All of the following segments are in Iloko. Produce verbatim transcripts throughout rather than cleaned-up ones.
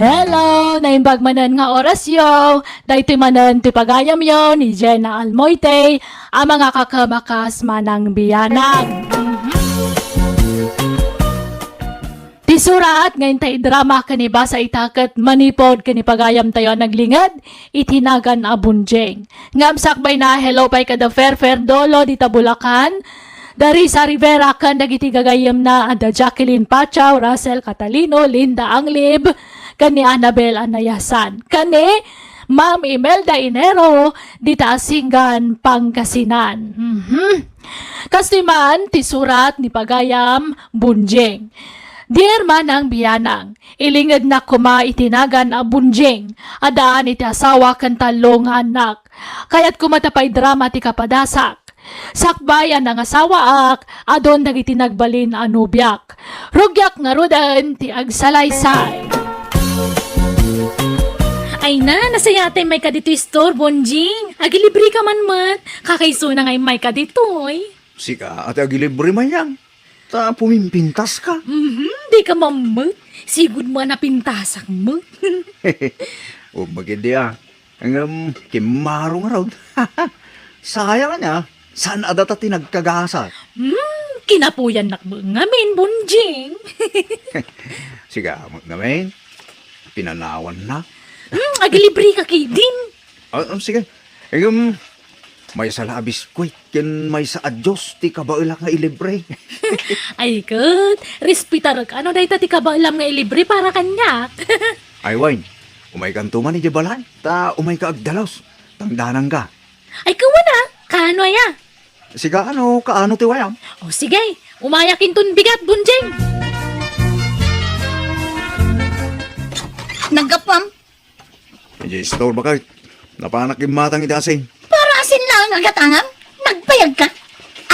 Hello! Naimbag manen nga orasyo. Daytoy manen ti pagayamyo ni Jenna Almoite a mangakakamakas manang biyanang. Ti surat nga inta idrama ken ibasa ita ket manipud ken ipagayamtayo a naglinged iti nagan a Bunjing. Ngem sakbayna, hello pay kada Fer Fer Dolo dita Bulacan, da Risa Rivera ken dagiti gagayyemna a da Jacqueline Pachaw, Russell Catalino, Linda Anglib, ken ni Annabel Anayasan, ken ni Ma'am Imelda Inero dita Asingan, Pangasinan. Mhm. Kastoy man ti surat ni pagayam Bunjing. Dear manang biyanang, ilingednak koma iti nagan a Bunjing, addaan iti asawa ken tallo nga annak. Kayatko met a paidrama ti kapadasak. Sakbay a nangasawaak, adun dagiti nagbalin a nobiak. Rugiak ngaruden ti agsalaysay. Ay na, nasayatay may kadito istor, Bonjing. Agilibre ka man met. Kakaisuna nga may kaditoy. Sika, ati agilibre, Mayang. Ta pumimpintas ka. Mhm, di ka mammet. Sigud mo a napintasak met. Ummagid di a. Ngem, kimmaro ngarud. Sayang ania, saan a data ti nagkagasat? Hmm, kinapuyannak met ngamin, Bonjing. Sika, met ngamin, pinanawannak. Hmm, agilibre ka ketdin. Ah, ah, sige. Ngem, maysa la a biskuit ken maysa a juice ti kabaelak nga ilibre. Ay ket, respetarek no dayta ti kabaelam nga ilibre para kaniak. Ay, wen, umaykanto man idiay balay, ta umayka agdalus. Tangdanangka. Ay, kawana, kaano aya? Sika, ano, kaano ti wayam? O sige, umayak inton bigat, Bonjing. Naggapuam. Idiay istor, baket. Napanak immatang iti asin. Para asin laeng a gatangam? Nagbayag ka?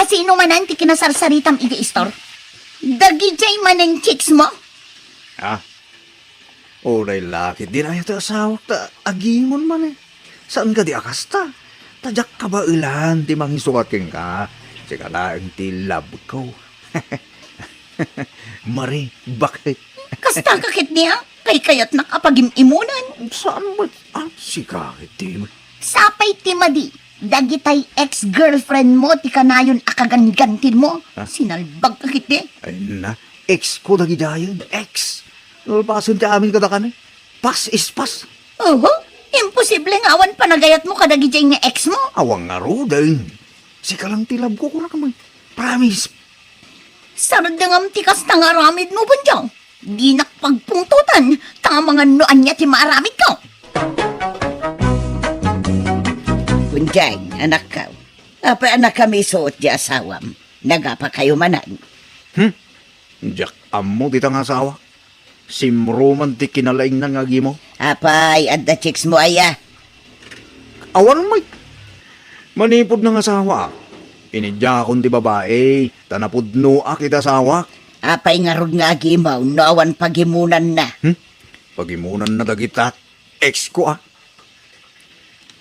Asino manen ti kinasarsaritam idiay istor? Dagidiay manen chicks mo? Ah, uray la ketdin aya ti asawak ta agimon man eh. Saan kadi a kasta? Ta diak kabaelan ti mangisukat kenka. Sika laeng ti love ko. Mare, baket. Kasta ka ketdi a? Kaykayatnak a pagim-imunan. Saan met? Ah, sika ketdi. Sapay ti madi, dagitay ex-girlfriend mo ti kanayon a kaganggantin mo. Ah? Sinalbag ka ketdi. Ay na, ex ko dagidiayen, ex. Nalpasen ti amin kadakami. Past is past. Oho, imposible nga awan panagayat mo kadagidiay nga ex mo. Awan ngaruden. Sika lang ti love ko, kunak man. Promise. Sardengam ti kasta nga aramid mo, Bonjing. Dinak pagpungtotan, ta amangan no ania ti maaramidko. Bonjing, anakko. Apay a nakamisuot ti asawam? Nagapakayo manen? Hmm? Diak ammo dita nga asawa. Simro man ti kinalaingnan nga agimo. Apay, adda chicks mo aya? Awan met. Manipud nangasawaak, inidiakon ti babai, ta napudnoak iti asawak. Apay ngarud nga agimo no awan pagimunanna? Hmm? Pagimunanna dagita ex ko, a?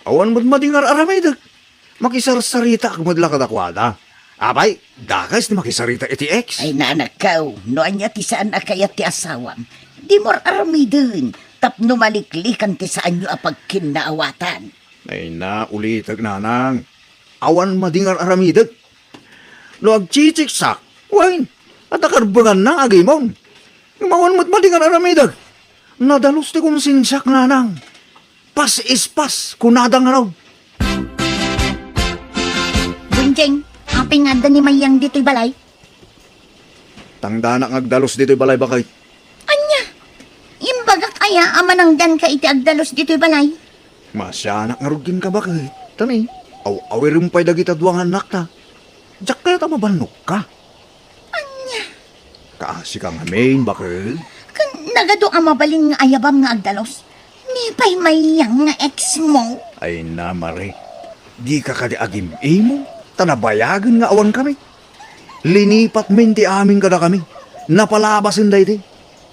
Awan met madi nga ar-aramidek. Makisarsaritaak met la kadakuada. Apay, dakes ti makisarita iti ex. Ay, nanakkaw, no ania ti saan a kayat ti asawam, dimo ar-aramiden tapno maliklikan ti saanyo a pagkinnaawatan. Ay, naulitek, nanang. Awan madi nga ar-aramidek. No agchitsiksak, wen, adda karbenganna nga agimon. Ngem awan met madi nga ar-aramidek. Nadalus ti konsensiak, nanang. Pas is pas, kunada ngarud. Bonjing, apay nga adda ni Mayang ditoy balay? Tangdanak nga agdalus ditoy balay, baket. Ania? Imbagak aya a manangdanka iti agdalus ditoy balay? Maasianak ngarud kenka, baket. Ta ni, aw-awirem pay dagita dua nga annakta. Diak kayat a mabannogka. Ania? Kaasika ngamin, baket? Ken nagadu a mabalin nga ayabam nga agdalus. Ni pay Mayang nga ex mo? Ay na, Mare. Dika kadi agim-imo, ta nabayagen nga awankami. Linipatmin ti amin kadakami. Napalabasen daydi.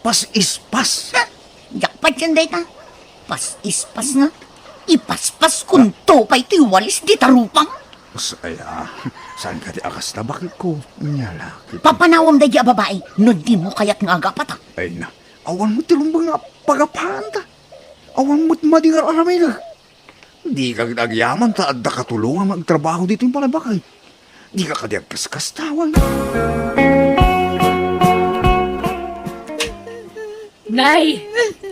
Pas-ispas. Ha? Diak patien dayta. Pas-ispas nga. Ipaspas kunto pay ti walis dita rupang. Sa-, ay, ah, saan kadi a kasta, baketko? Nia la. Papanawem daydi a babai, no dimo kayat nga agapata. Ay na, awan met ti rumbeng nga Pagapanta. Awan met madi nga aramidek. Dika agyaman ta adda katulongam nga agtrabaho ditoy balay, baket. Dika kadi agkaskastawan. Nay,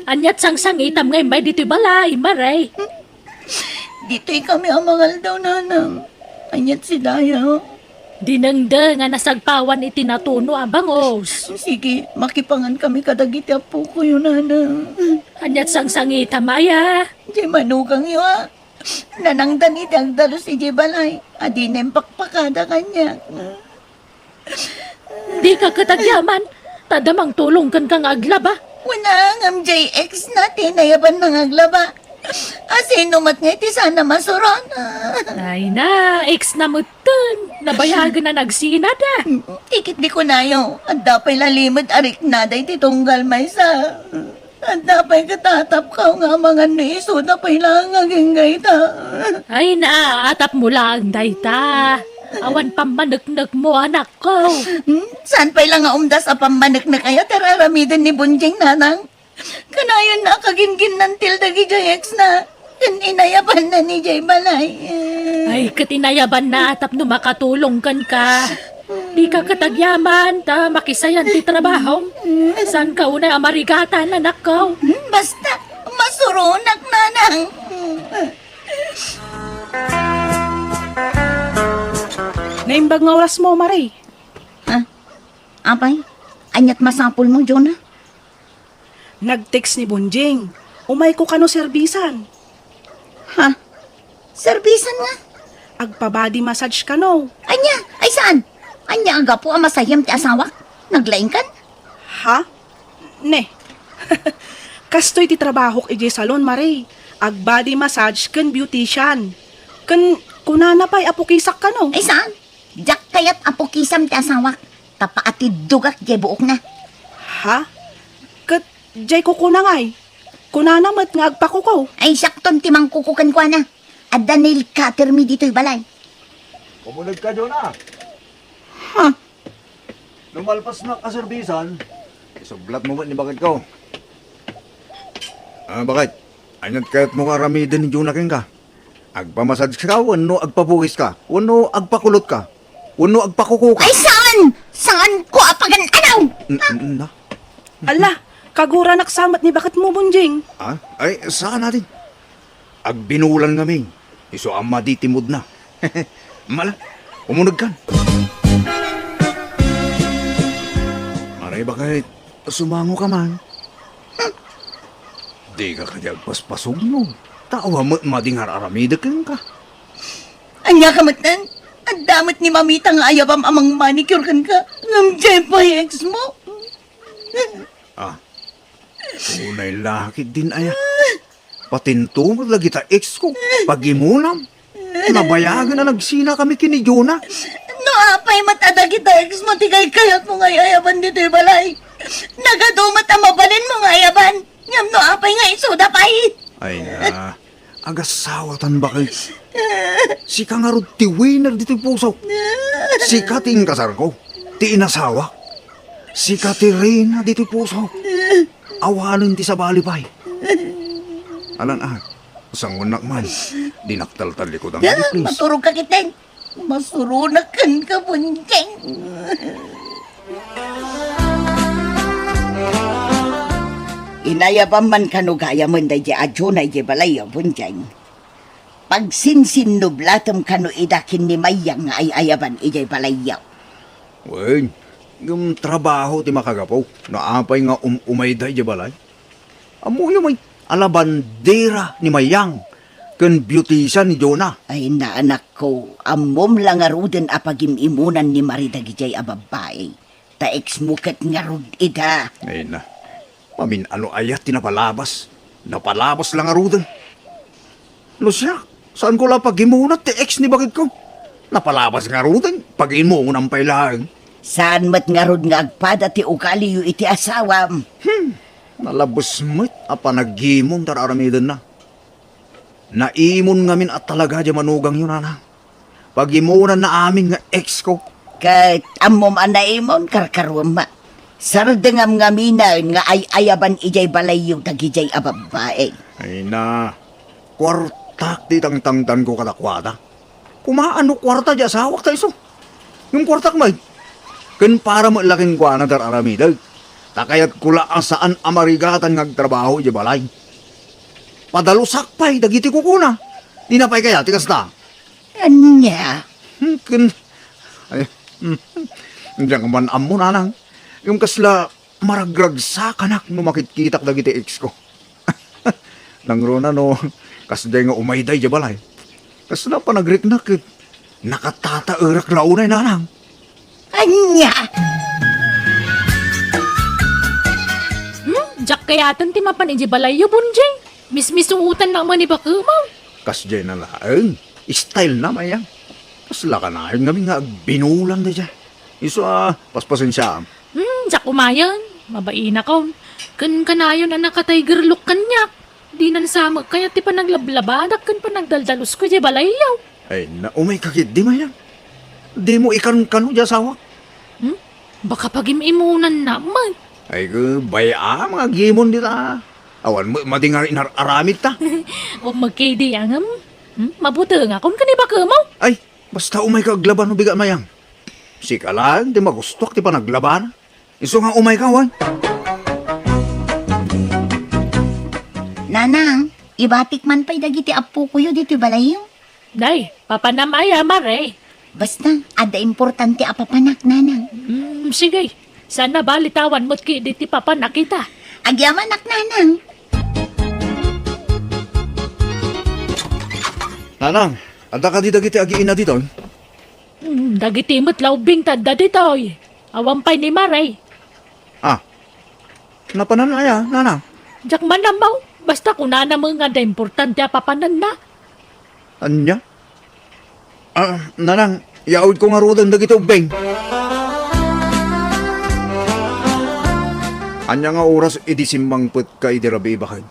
ania't sangsangitam nga immay ditoy balay, Mare? Ditoy kami a mangaldaw, nanang. Ania't si Daya? Dinengdeng a nasagpawan iti natuno a bangus. Sige, makipangan kami kadagiti appokoyo, nanang. Ania't sangsangitam aya? Diay manugangyo, a. Nanangdan iti agdalus idiay balay, a dina impakpakada kaniak. Dika ket agyaman, ta adda mangtulong kenka nga aglaba. Wen a, ngem diay ex na ti inayabanna nga aglaba. A, sino met ngay ti saan a masuron? Ay na, ex na metten. Nabayagen a nagsinada. Ti ket di kunayo, adda pay la limed a riknada iti tunggal maysa. Adda pay ket atapko nga amangan no isuda pay laeng agingga ita. Ay na, atapmo laeng dayta. Awan pammaneknekmo, anakko. Hmm? Saan pay la nga umdas a pammaneknek aya ti ar-aramiden ni Bonjing, nanang? Kanayon a kagingginnantil dagidiay ex na ken inayabanna idiay balay. Ay, ket inayabanna tapno makatulong kenka. Dika ket agyaman ta makisayan ti trabaho. Saanka unay a marigatan, anakko. Hmm, basta, masuronak, nanang. Naimbag nga orasmo, Mare. Ah, apay, ania't masapulmo, Jonah? Nag-text ni Bonjing. Umayko kano serbisan. Ha? Serbisan nga? Agpa-body massage kano. Ania? Ay, saan? Ania a gapu a masayem ti asawak? Naglaingkan? Ha? Ne. Kastoy ti trabahok idiay salon, Mare. Ag-body massage ken beautician. Ken kunana pay a pukisak kano. Ay, saan? Diak kayat a pukisam ti asawak, ta paatiddogak diay buokna. Ha? Ket diay kukuna ngay? Kunana met nga agpakuko. Ay, siakton ti mangkuko kenkuana. Adda nail cutter mi ditoy balay. Umuneg ka, Jonah. Ha? No malpasnak a serbisan, isublatmo met ni baketko. Ah, baket, ania't kayatmo nga aramiden ni Jonah kenka? Agpamassage ka, wenno agpapukiska, wenno agpakulotka, wenno agpakukoka? Ay, saan? Saanko a pagan-anaw? N-, n-, na? Ala, kaguranak sa met ni baketmo, Bonjing. Ah? Ay, saan natin? Agbinulan ngamin. Isu a madi ti moodna. Mala, umunegkan. Mare, baket, sumangoka man. Hmm. Dika kadi agpaspasugno. Ta awan met madi nga ar-aramidek kenka. Ania ka metten? Adda met ni mamita nga ayabam a mangmanicure kenka. Ngem diay pay ex mo. Ah, unay la ketdin aya. Patinto met dagita ex ko. Pagimonam. Nabayagen a nagsinakami ken ni Jonah. No apay met a dagita ex mo ti kaykayatmo nga ay-ayaban ditoy balay. Nagadu met a mabalinmo nga ayaban. Ngem no apay nga isuda pay. Ay na, agasawatan, baket. Sika ngarud ti winner ditoy pusok. Sika ti inkasarko, ti inasawak. Sika ti reyna ditoy pusok. Awanen ti sabali pay. Alan, ah, sangonak man. Dinak taltallikudam, please. Maturog ka ketdin. Masuronak kenka, Bonjing. Inayabam man kano gayamen daydiay a Jonah idiay balayyo, Bonjing. Pagsinsinnublatem kano ida ken ni Mayang nga ay-ayaban idiay balayyo. Wen, ngem trabaho ti makagapu no apay nga um-umayda idiay balay. Ammoyo met a labandera ni Mayang ken beautician ni Jonah. Ay, naanakko, ammom la ngaruden a pagim-imonan ni Mari dagidiay a babbai. Ta ex mo ket ngarud ida. Ay na. Mamin-ano aya ti napalabas? Napalabas la ngaruden. No siak, saanko la pagimuna ti ex ni baketko? Napalabas ngaruden, pagimonam pay laeng. Saan met ngarud nga agpada ti ugaliyo iti asawam? Hmm, nalabes met a panagimon ti ar-aramidenna. Naimon ngamin a talaga diay manugangyo, nana. Pagimonanna amin nga ex ko. Ket ammom a naimon, karkaruem met. Sardengam ngaminen nga ay-ayaban idiay balayyo dagijay a babbai. Ay na, kuartak ti tangtangdanko kadakuada. Kumaano kuarta di asawak ta isu? Ngem kuartak met, ken para met la kenkuana ti ar-aramidek. Ta kayatko la a saan a marigatan nga agtrabaho idiay balay. Padalusak pay dagiti kukuna. Dina pay kayat ti kasta? Ania? Hmm, ken, ay, hmm, diak man ammo, nanang. Ngem kasla maragragsakanak no makitkitak dagiti ex ko. Nangruna no, kasdiay nga umayda idiay balay. Kasla panagriknak ket nakatataerak la unay, nanang. Ania? Hmm, diak kayaten ti mapan idiay balayyo, Bonjing. Mismisuotannak man ni bakemaw. Kasdiay na laeng. Style na, Mayang. Kasla kanayon ngamin nga agbinulan daydiay. Isu a, paspasensiaam. Hmm, diak umayen. Mabainakon. Ken kanayon a naka-tiger look kaniak. Dinan sa met kayat ti panaglablabadak ken panagdaldalusko idiay balayyo. Ay, na, umayka ketdi, Mayang. Dimo ikankano diay asawak? Hmm? Baka pagim-imunanna met. Ay, ke, bay-am nga agimon dita. Awan met madi nga inar-aramidta. Ummegkay diay ngem. Hmm? Mabutengakon ken ni bakemaw. Ay, basta umayka aglaba no bigat, Mayang. Sika laeng ti magustuak ti panaglabana. Isu nga umayka, wen. Nanang, ibatik man pay dagiti appokoyo ditoy balayyo. Nay, papanam aya, Mare? Basta, adda importante a papanak, Nanang. Hmm, sige. Saan a bali ta awan met ketdi ti papanak ita. Agyamanak, Nanang. Nanang, adda kadi dagiti agiina ditoy? Hmm, dagiti met la ubbing ti adda ditoy. Awan pay ni Mare. Ah, napanan aya, Nanang? Diak man ammo. Basta kunana met nga adda importante a papananna. Ania? Ah, Nanang, yaawidko ngaruden dagiti ubbing. Ania nga oras idi simmangpetka idi rabii baket?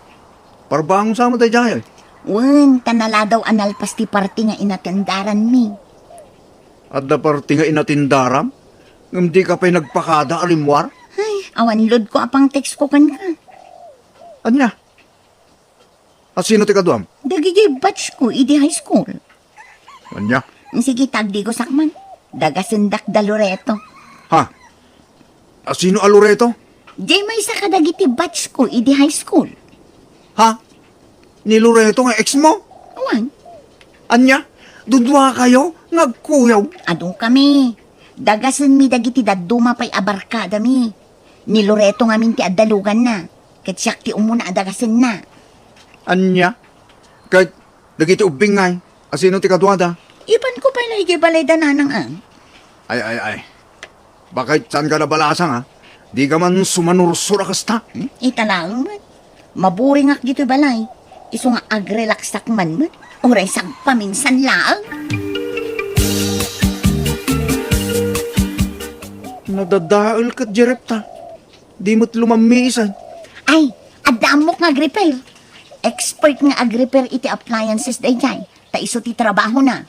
Parbangon sa met daydiay. Wen, ta naladaw a nalpas ti parti nga inatendaranmi. Adda parti nga inatendaram? Ngem dika pay nagpakada a rimmuar? Ay, awan loadko a pang-textko kenka. Ania? A sino ti kaduam? Dagiti batchko idi high school. Ania? Sige, tagdigosak man. Dagasendak da Loreto. Ha? A sino a Loreto? Diay maysa kadagiti batchko idi high school. Ha? Ni Loreto nga ex mo? Awan. Ania? Duduakayo nga agkuyog? Adu kami. Dagasenmi dagiti dadduma pay a barkadami. Ni Loreto ngamin ti adda luganna, ket siak ti umuna a dagasenna. Ania? Ket dagiti ubbing ngay, a sino ti kaduada? Ipanko pay la idiay balayda, Nanang, a. Ay, ay, ay. Bakit saan ka nabalasang, ha? Di ka man sumanursur a kasta? Hmm? Ita laeng met. Maburingak ditoy balay. Isu nga agrelaksak man met. Uray sagpaminsan laeng. Nadadael ket di repta. Di met lumammiisan. Ay, adda ammok nga agrepair. Expert nga agrepair iti appliances daydiay. Ta isu ti trabahona.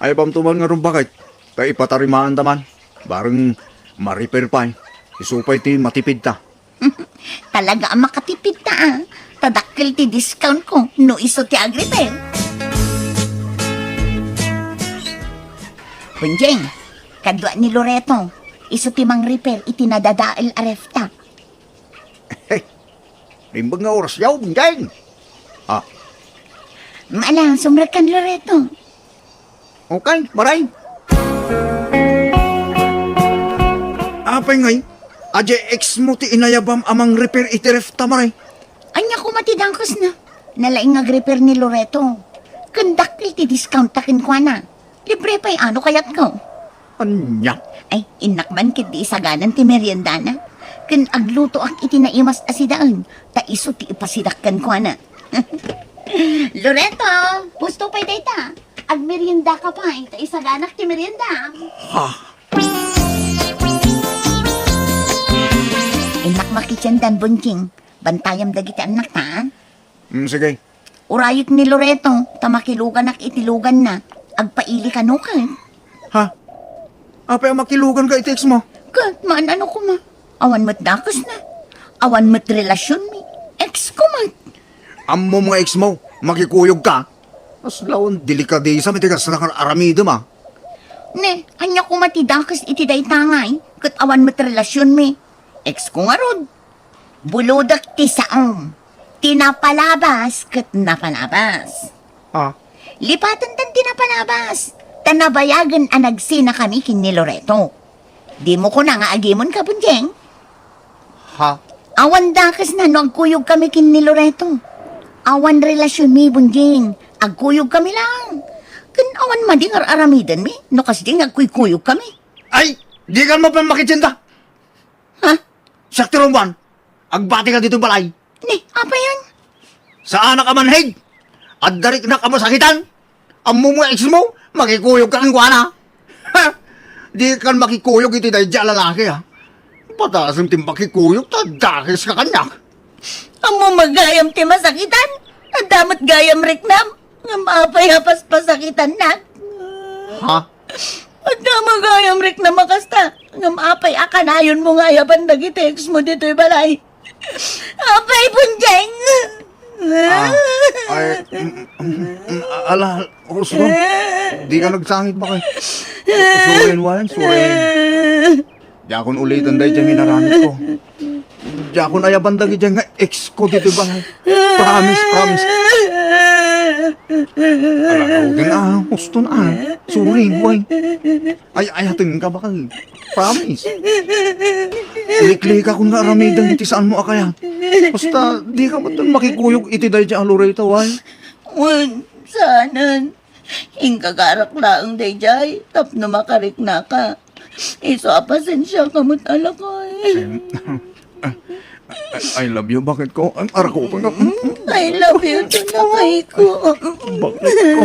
Ay, pamtuman nga rumbakit. Ta ipatarimaanta man. Bareng ma-repair pay. Isu pay ti matipidta. Talaga a makatipidta, a. Ta dakkel ti discountko no isu ti agrepair. Bonjing, kadua ni Loreto, isu ti mangrepair iti nadadael a refta. Hey, naimbag nga oras yaw, Bonjing. Ah. Ala, sumrekkan, Loreto. Okay, Maray. Apay ngay, a diay ex mo ti inayabam a mangrepair iti refta, Maray? Ania koma ti dakesna? Nalaing nga agrepair ni Loreto. Ken dakkel ti discountta kenkuana. Libre pay, ano kayatko? Ania? Ay, innak man ketdi isaganan ti meriendana. Ken aglutoak iti naimas a sidaen, ta isu ti ipasidak kenkuana. Loreto, husto pay dayta. Agmeriendaka pay, ta isaganak ti merienda. Ha? Innak makitiendan, Bonjing. Bantayam dagiti annakta, a? Mm, sige. Urayek ni Loreto, ta makiluganak iti luganna. Agpaili kano ket. Ha? Apay a makiluganka iti ex mo? Ket, maan-ano koma. Awan met dakesna. Awan met relasionmi. Ex ko met. Ammom nga ex mo, makikuyog ka. Aslawan delikadesa met ti kasta nga aramidem, a. Ne, ania koma ti dakes iti dayta ngay, ket awan met relasionmi. Ex ko ngarud. Bulodek ti saom. Ti napalabas ket napalabas. Ah. Lipaten tan ti napalabas. Ta nabayagen a nagsinakami ken ni Loreto. Dimo kuna nga agimonka, Bonjeng? Ha? Awan dakesna no agkuyogkami ken ni Loreto. Awan relasionmi, Bonjeng. Agkuyogkami lang. Ken awan madi nga ar-aramidenmi no kasdi nga agkuykuyogkami. Ay, dikan mapan makitienda. Ha? Siak ti rummuar. Agbati ka ditoy balay. Ni, apay yan? Saanak a manhig. Adda riknak a masakitan. Ammom nga ex mo, makikuyog ka kenkuana. Ha? Dikan makikuyog iti daydiay a lalaki, a. Patasem ti makikuyog ta dakes ka kaniak. Ammom met gayam ti masakitan. Adda met gayam riknam. Ngem apay a paspasakitannak? Ha? Adda met gayam riknam a kasta. Ngem apay a kanayonmo nga ayaban dagiti ex mo ditoy balay? Apay, Bonjeng! Ah, ay, mm, mm, mm, ala, Rosebud, dika nagsangit ba kay? Sorry, Juan, sorry. Diakon uliten daydiay nga inaramidko. Diakon ayaban dagiti nga ex ko ditoy balay. Promise, promise. Ala, Roden, a, huston, a. Sorry, Juan. Ay, ayatenka ba kay? Promise. Liklikakon nga aramiden ti saanmo a kayat. Basta, dika met makikuyog iti daydiay a Loreto, ay. Wen, saanen. Ingagarak laeng daydiay tapno makariknaka. Isu a pasensiaka met a lakay. Em, I, I love you, baketko. Ay, arako pa nga. I love you too, lakayko. Baketko.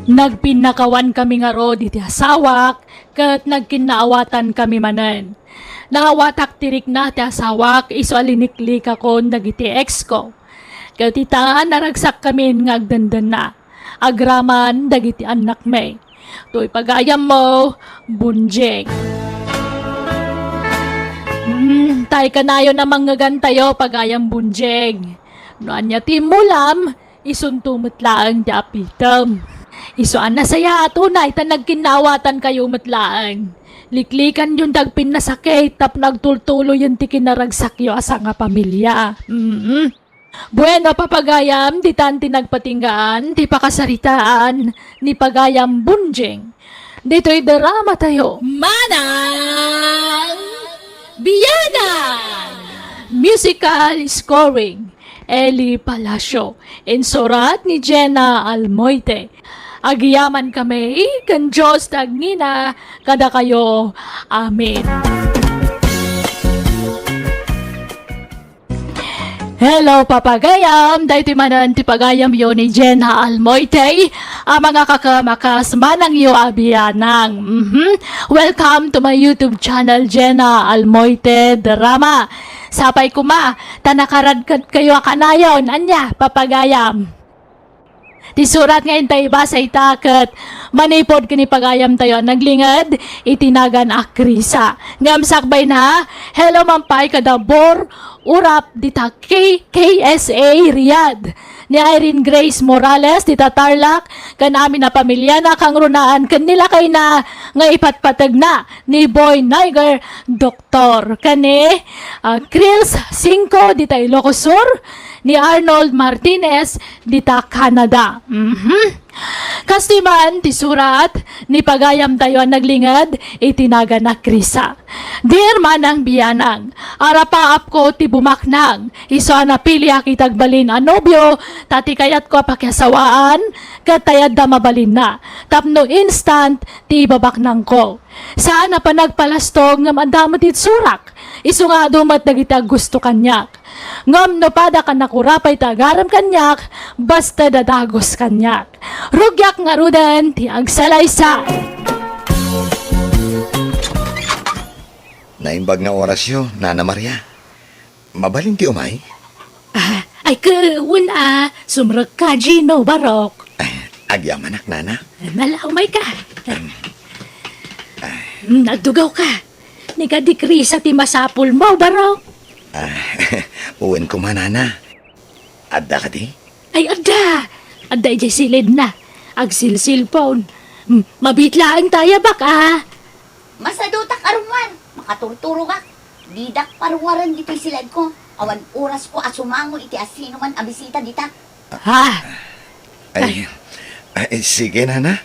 Nagpinnakawan kami ngarud iti asawak, ket nagkinnaawatan kami manen. Naawatak ti rikna ti asawak isu a liniklikakon dagiti ex ko. Ket ita, naragsak kamin nga agdendenna. Agraman dagiti annakmi. Toy pagayammo, Bonjeng. Hmm, tay kanayon a mangngegantayo, pagayam Bonjeng. No ania ti immulam, isunto met laeng ti apitem. Isu a nasayaat unay ta nagkinnaawatankayo met laeng. Liklikanyon ti agpinnasakit tapno agtultuloyen ti kinaragsakyo a sangapamilia. Mm. Bueno, papagayam, ditan ti nagpatinggaan ti pakasaritaan ni pagayam Bonjeng ditoy drama tayo. Manang Bianang! Musical scoring, Eli Palacio. Insurat ni Jenna Almoite. Agyamankami ken Dios ti agnina kadakayo. Amen. Hello, papagayam! Daytoy manen ti pagayamyo ni Jenna Almoite a mangakakem a kas manangyo a bianang. Mhm. Welcome to my YouTube channel, Jenna Almoite Drama. Sapay koma, ta nakaradkatkayo a kanayon. Ania, papagayam? Ti surat nga intay ibasa ita ket manipud ken ni pagayamtayo a naglinged iti nagan a Krisa. Ngem sakbayna, hello man pay kada Bor Urap dita K-, K S A Riyadh, ni Irene Grace Morales dita Tarlac, ken amin a pamiliana, kangrunaan ken ni lakayna nga ipatpategna ni Boy Niger Doctor, ken ni, ah, Krils Cinco dita Ilocos Sur, ni Arnold Martinez dita Canada. Mhm. Kastoy man ti surat ni pagayamtayo a naglinged iti nagan a Krisa. Dear Manang Bianang, arapaapko ti bumaknang, isu a napiliak iti agbalin a nobio, ta ti kayatko a pakiasawaan, ket tay adda mabalinna, tapno instant ti ibabaknangko. Saan a panagpalastog ngem adda met iti surak, isu nga adu met dagiti aggusto kaniak. Ngem no pada ka nakurapay ti agarem kaniak, basta dadagus kaniak. Rugiak ngaruden ti agsalaysay. Naimbag nga orasyo, Nana Maria. Mabalin ti umay? Ah, ay, ke, wen a, sumrekka, Gino, Barok. Ay, agyamanak, Nana. Ala, umayka. Ah, Hmm, agdugaw ka. Ni kadi Krisa ti masapulmo, baro? Ah, wen koma, nana. Adda kadi? Ay, adda. Adda idiay silidna. Agsilsilpon. Hmm, mabiit laeng ta, baka. Masadutak a rummuar. Makaturturogak. Didak parunguaren ditoy silaedko. Awan orasko a sumango iti asinoman a bisita dita. Ha? Ay, ay, sige, nana.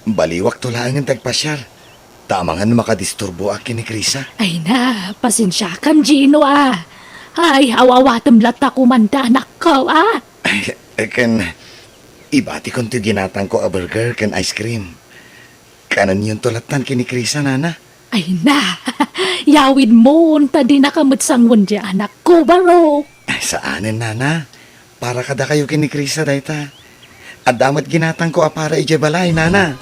Baliwakto laengen ti agpasiar. Ta amangan no makadisturboak ken ni Krisa. Ay na, pasensiakan, Gino, a. Ay, aw-awatem latta koma ti anakko, a. Ay, ken, ibatikon ti ginatangko a burger ken ice cream. Kanenyon to lattan ken ni Krisa, nana. Ay na, yawidmon, ta dinaka met sangoen ti anakko, baro. Ay, saanen, nana. Para kadakayo ken ni Krisa dayta. Adda met ginatangko a para idiay balay, nana.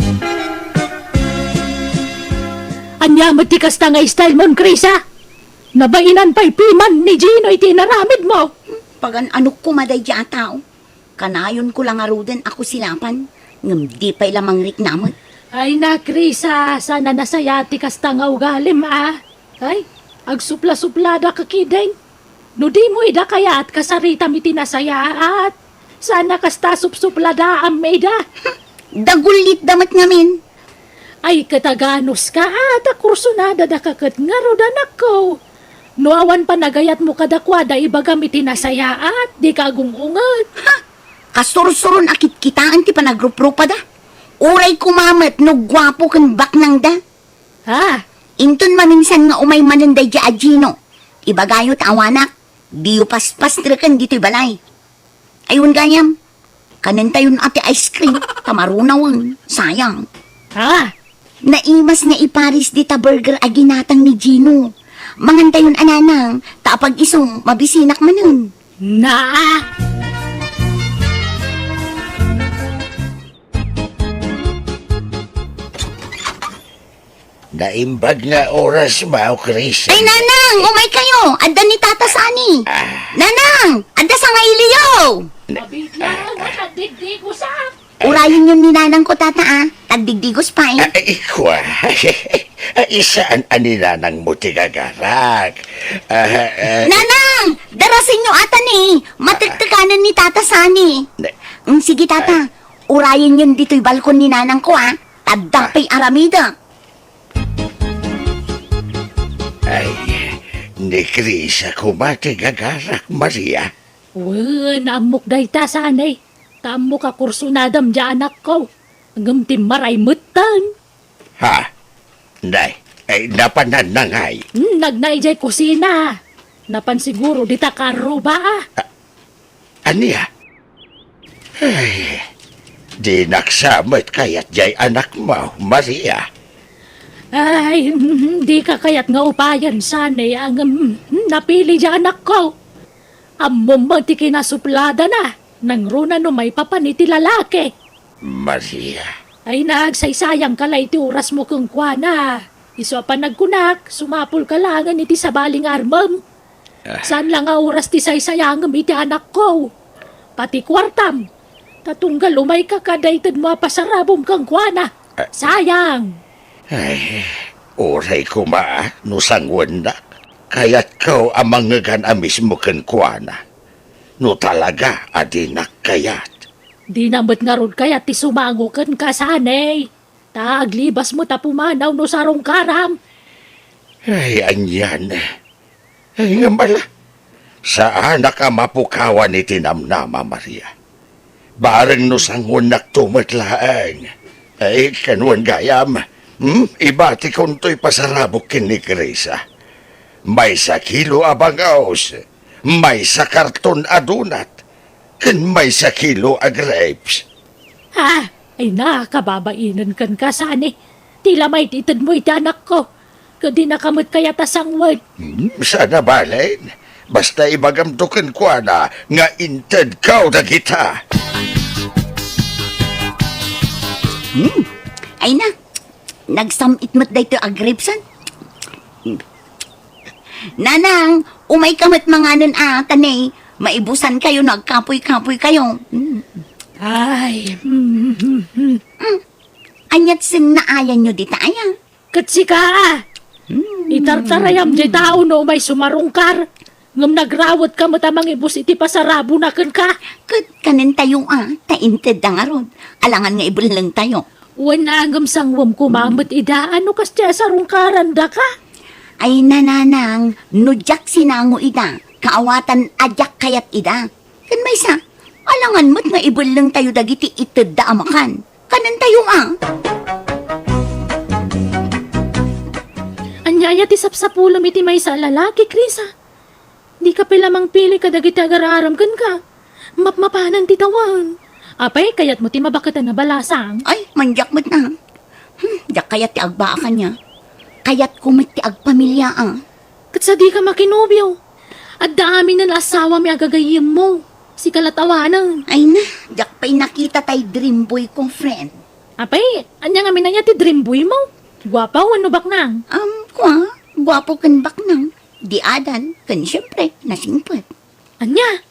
Ania met ti kasta nga style mon, Krisa? Nabainan pay piman ni Gino iti inaramidmo. Pagan-anok koma daydiay a tao. Kanayonko la ngaruden a kusilapan, ngem di pay la mangriknamek. Ay na, Krisa, saan a nasayaat ti kasta nga ugalim, a. Ay, agsuplasupladaka ketdin. No dimo ida kayat, kasaritam iti nasayaat. Saan a kasta supsupladaam ida. Dagullitda met ngamin. Ay, ket aganuska, a, ta kursunadadaka ket ngarud, anakko. No awan panagayatmo kadakuada, ibagam iti nasayaat, dika agung-unget. Ha! Kasursuron a kitkitaen ti panagruprupada. Uray koma met no guapo ken baknangda. Ha? Inton maminsan nga umay manen daydiay a Gino, ibagayo ta awanak, diyo paspastreken ditoy balay. Ay, wen gayam, kanentayon a ti ice cream, ta marunawen, sayang. Ha? Naimas nga iparis dita burger a ginatang ni Gino. Mangantayon a, nanang, ta apag-isu, mabisinak manen. Naa! Naimbag nga oras, Mao Chris. Ay, nanang, umay kayo. Adda ni Tata Sani. Ah. Nanang, adda sangailiyo. Mabigla, wala digdigo sa. Urayenyon ni nanangko, Tata, a. Tagdigdigos pay. Ay, kua. Ay, saan a ni nanangmo ti gagarak? Ah, ah. Nanang, darasenyo ata ni. Matektekanen ni Tata Sani. Ne- Mm, sige, Tata. Ay. Urayenyon ditoy balkon ni nanangko, a. Adda pay aramidek. Ay, ni Krisa koma ti gagarak, Maria. Wen, ammok dayta, Sani. Ta ammok a kursunadam diay anakko. Ngem timmaray metten. Ha? Nay, ay, napananna ngay? Hmm, nagna idiay kusina. Napan siguro dita karruba, a. Ah, Ania? Ay, dinak sa met kayat diay anakmo, Maria. Ay, mm, dika kayat nga upayen, Sani, ngem, mm, napili diay anakko. Ammom met ti kinasupladana, nangruna no maipapan iti lalaki. Maria. Ay, nagsaysayangka la iti orasmo kenkuana. Isu a panagkunak, sumapulka laengen iti sabali nga armem. Ah. Saan la nga oras ti saysayangem iti anakko? Pati kuartam. Ta tunggal umayka kada itedmo a pasarabom kenkuana. Ah. Sayang! Ay, uray koma no sangoennak. Kayatko a mangngegan a mismo kenkuana. No talaga a dinak kayat. Dina met ngarud kayat ti sumango kenka, Sani. Ta aglibas met a pumanaw no sarungkaram. Ay, anian. Ay, ngem ala, saanak a mapukawan iti namnama, Maria. Bareng no sangoennakto met laeng. Ay, ken wen gayam, hmm? Ibatikon toy pasarabok ken ni Krisa. Maysa kilo a bangus, maysa karton a donut, ken maysa kilo a grapes. Ah, ay na, kababainen kenka, Sani. Ti la maitedmo iti anakko. Ket dinaka met kayat a sangoen. Hmm, saan a bale. Basta ibagamto kenkuana nga intedko dagita. Hmm. Ay na, nagsam-it met daytoy a grapes, an? Nanang, umayka met manganen a, ta ne, maibusankayo no agkapoykapoykayo. Mm. Ay, mm, mm, mm. Mm. Aniat sen naayanyo dita aya? Ket sika, a? Hmm. Itartarayam diay tao no umay sumarungkar, ngem nagrawetka met a mangibus iti pasarabona kenka. Ket kanentayo, a, ta intedda ngarud, alangan nga ibellengtayo. Wen, a, ngem sangwem koma met ida, a no kasdiay a sarungkarandaka? Ay, nanang, no diak sinango ida, kaawatan a diak kayat ida. Ken maysa, alangan met nga ibellengtayo dagiti itedda a makan. Kanentayo, a? Ania aya ti sapsapulem iti maysa a lalaki, Krisa? Dika pay la mangpili kadagiti agar-aram kenka. Mapmapanan ti tawen. Apay, kayatmo ti mabaketan a balasang? Ay, mandiak met na. Hmm, diak kayat ti agbaa kaniak. Kayatko met ti agpamilia, a. Ket sadika makinobio. Adda aminen a asawami a gagayyemmo. Sika la't awanen. Ay na, diak pay nakita tay dream boy ko, friend. Apay, ania ngamin aya ti dream boy mo? Guapo wenno baknang? Um, kua, guapo ken baknang. Di adan, ken siempre, nasingpet. Ania?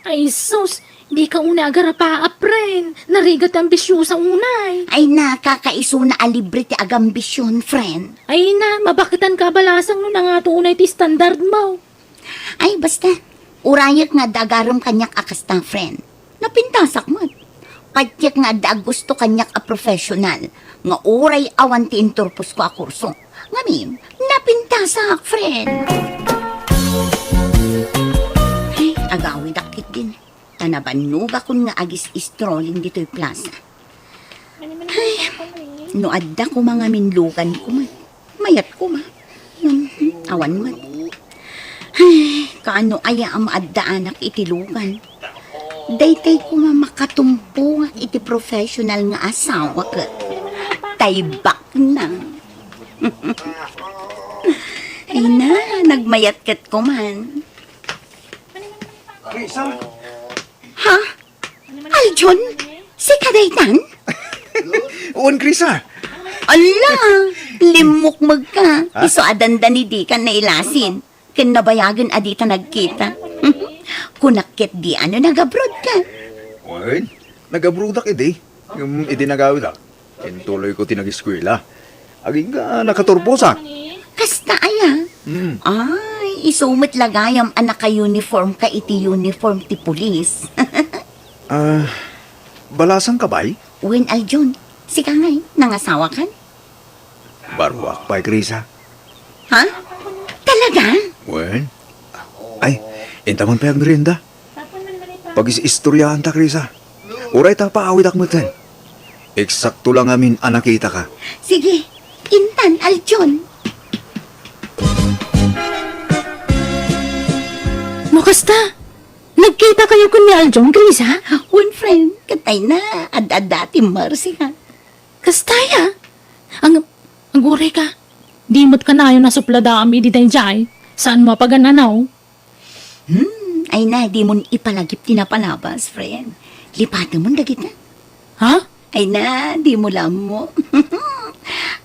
Ay sus, dika unay agarapa, a friend. Narigat ti ambisiosa unay. Ay na, kakaisuna a libre ti agambision, friend. Ay na, mabaketanka a balasang no nangato unay ti standard mo. Ay, basta. Urayek nga adda agarem kaniak a kasta, friend. Napintasak met. Patiek nga adda aggusto kaniak a professional nga uray awan ti inturposko a kurso. Ngamin, napintasak, friend. Ay, agawidak ketdin. Ta nabannogakon nga agis-strolling ditoy plaza. Ay, no adda koma ngamin lugan koma. Mayat koma. Hmm, awan met. Ay, kaano aya a maaddaanak iti lugan? Daytay koma makatumbongak iti professional nga asawa ket tay baknang. Ay na, nagmayat ket koman. Krisa? Ha? Aljon? Sika daytan? Wen, Krisa. Ala, limmukmeg ka. Ha? Isu a dandani dika nailasin. Ken nabayagen a dita nagkita. Kunak ketdi a no nag-abroad ka. Wen, nag-abroadak idi. Ngem idi nagawidak, intuloyko ti nag-eskuela. Agingga nakaturposak. Kasta aya? Mm. Ay, isu met la gayam a naka-uniform ka iti uniform ti pulis. Ah, balasang ka bay? Wen, Aljon. Sika ngay, nangasawa kan? Baruak pay, Krisa. Ha? Talaga? Wen. Ay, inta man pay agmerienda. Pagis-istoryaanta, Krisa. Uray ta paawidak metten. Eksakto la ngamin a nakitaka. Sige, intan, Aljon. No kasta, nagkitakayo ken ni Aljon, Krisa? Wen, friend, ket ay na, ad-adda ti Marcia. Kasta aya? Ang, aguray ka. Di met kanayon a supladaam idi daydiay. Saanmo a pagan-anaw? Hmm, ay na, dimon ipalagip ti napalabas, friend. Lipatemon dagita. Ha? Ay na, dimo la ammo.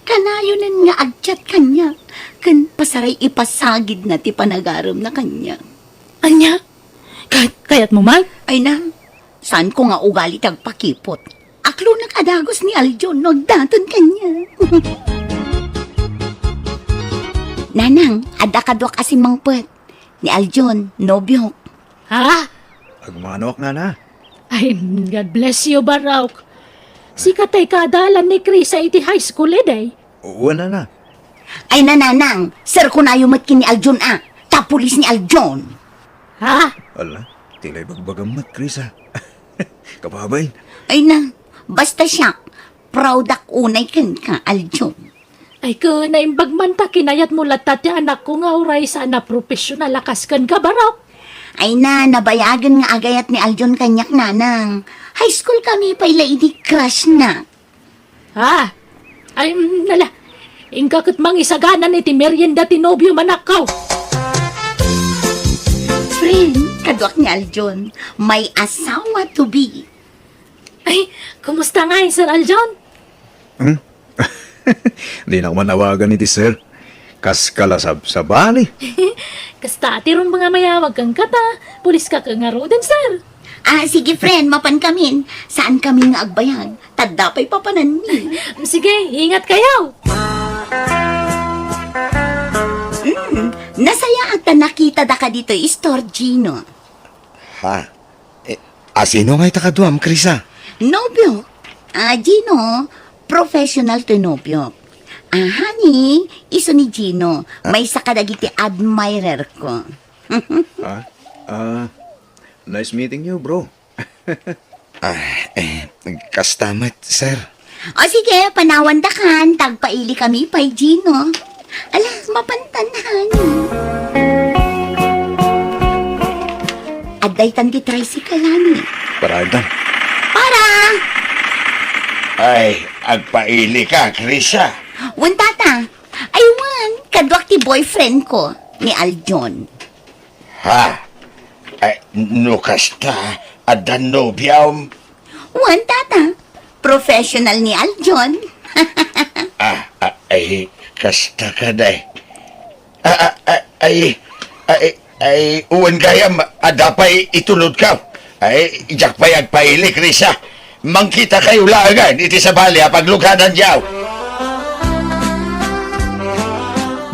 Kanayonen nga ag-chat kaniak, ken pasaray ipasagidna ti panagaremna kaniak. Ania? Kay-, kayatmo man? Ay na, saanko nga ugali ti agpakipot. Aklonek a dagus ni Aljon no agdaton kaniak. Nanang, adda kaduak a simmangpet. Ni Aljon, nobiok. Ha? Agmanoak, nana. Ay, God bless you, Barok. Sika tay kaadalan ni Krisa iti high school, idi? Wen, nana. Ay, nananang, sir, kunayo met ken ni Aljon, a. Ta pulis ni Aljon. Ha? Ala, ti la ibagbagam met, Krisa. Kababain. Ay na, basta siak, proud ak unay kenka, Aljon. Ay, ken naimbag man ta kinayatmo latta ti anakko nga uray saan a professional a kas kenka, Barok. Ay na, nabayagen nga agayat ni Aljon kaniak, nanang. High school kami pay la idi crush na. Ha? Ay, mm, nala. Inka ket mangisaganan iti merienda ti nobio, manakkaw. Friend, kaduak ni Aljon, may asawa to be. Ay, kumusta ngay, Sir Aljon? Hmm? Dinak man awagan iti sir. Kas kalasabsabali. Kasta, ti ron nga mayawag kenka ta, pulis ka ken ngaruden, sir. Ah, sige, friend, mapan kamin. Saan kami nga agbayag? Tadda pay papananmi. Sige, ingat kayo. Mm, nasayaat ta nakitada ka ditoy store, Gino. Ha? Eh, a, sino nga ita kaduam, Krisa? Nobio. Ah, Gino, professional to nobio. Ah, honey, isu ni Gino. Ah. Maysa kadagiti admirer ko. Ah, ah, nice meeting you, bro. Ah, eh, kasta met, sir. O sige, panawandakan, tagpailikami pay, Gino. Ala, mapantan, honey. Adda itan ti tricycle, honey. Para adda. Para! Ay, agpaili ka, Krisa. Wen, tata. Ay, wen, kaduak ti boyfriend ko, ni Aljon. Ha? Ay, no kasta, adda nobiam? Wen, tata. Professional ni Aljon. Ah, ah, ay, kasta ka, day. Ah, ah, ah, ay, ay, ay, wen gayam, adda pay itulod ka. Ay, diak pay agpaili, Krisa. Mangkita kayo laengen iti sabali a paglugadan diaw.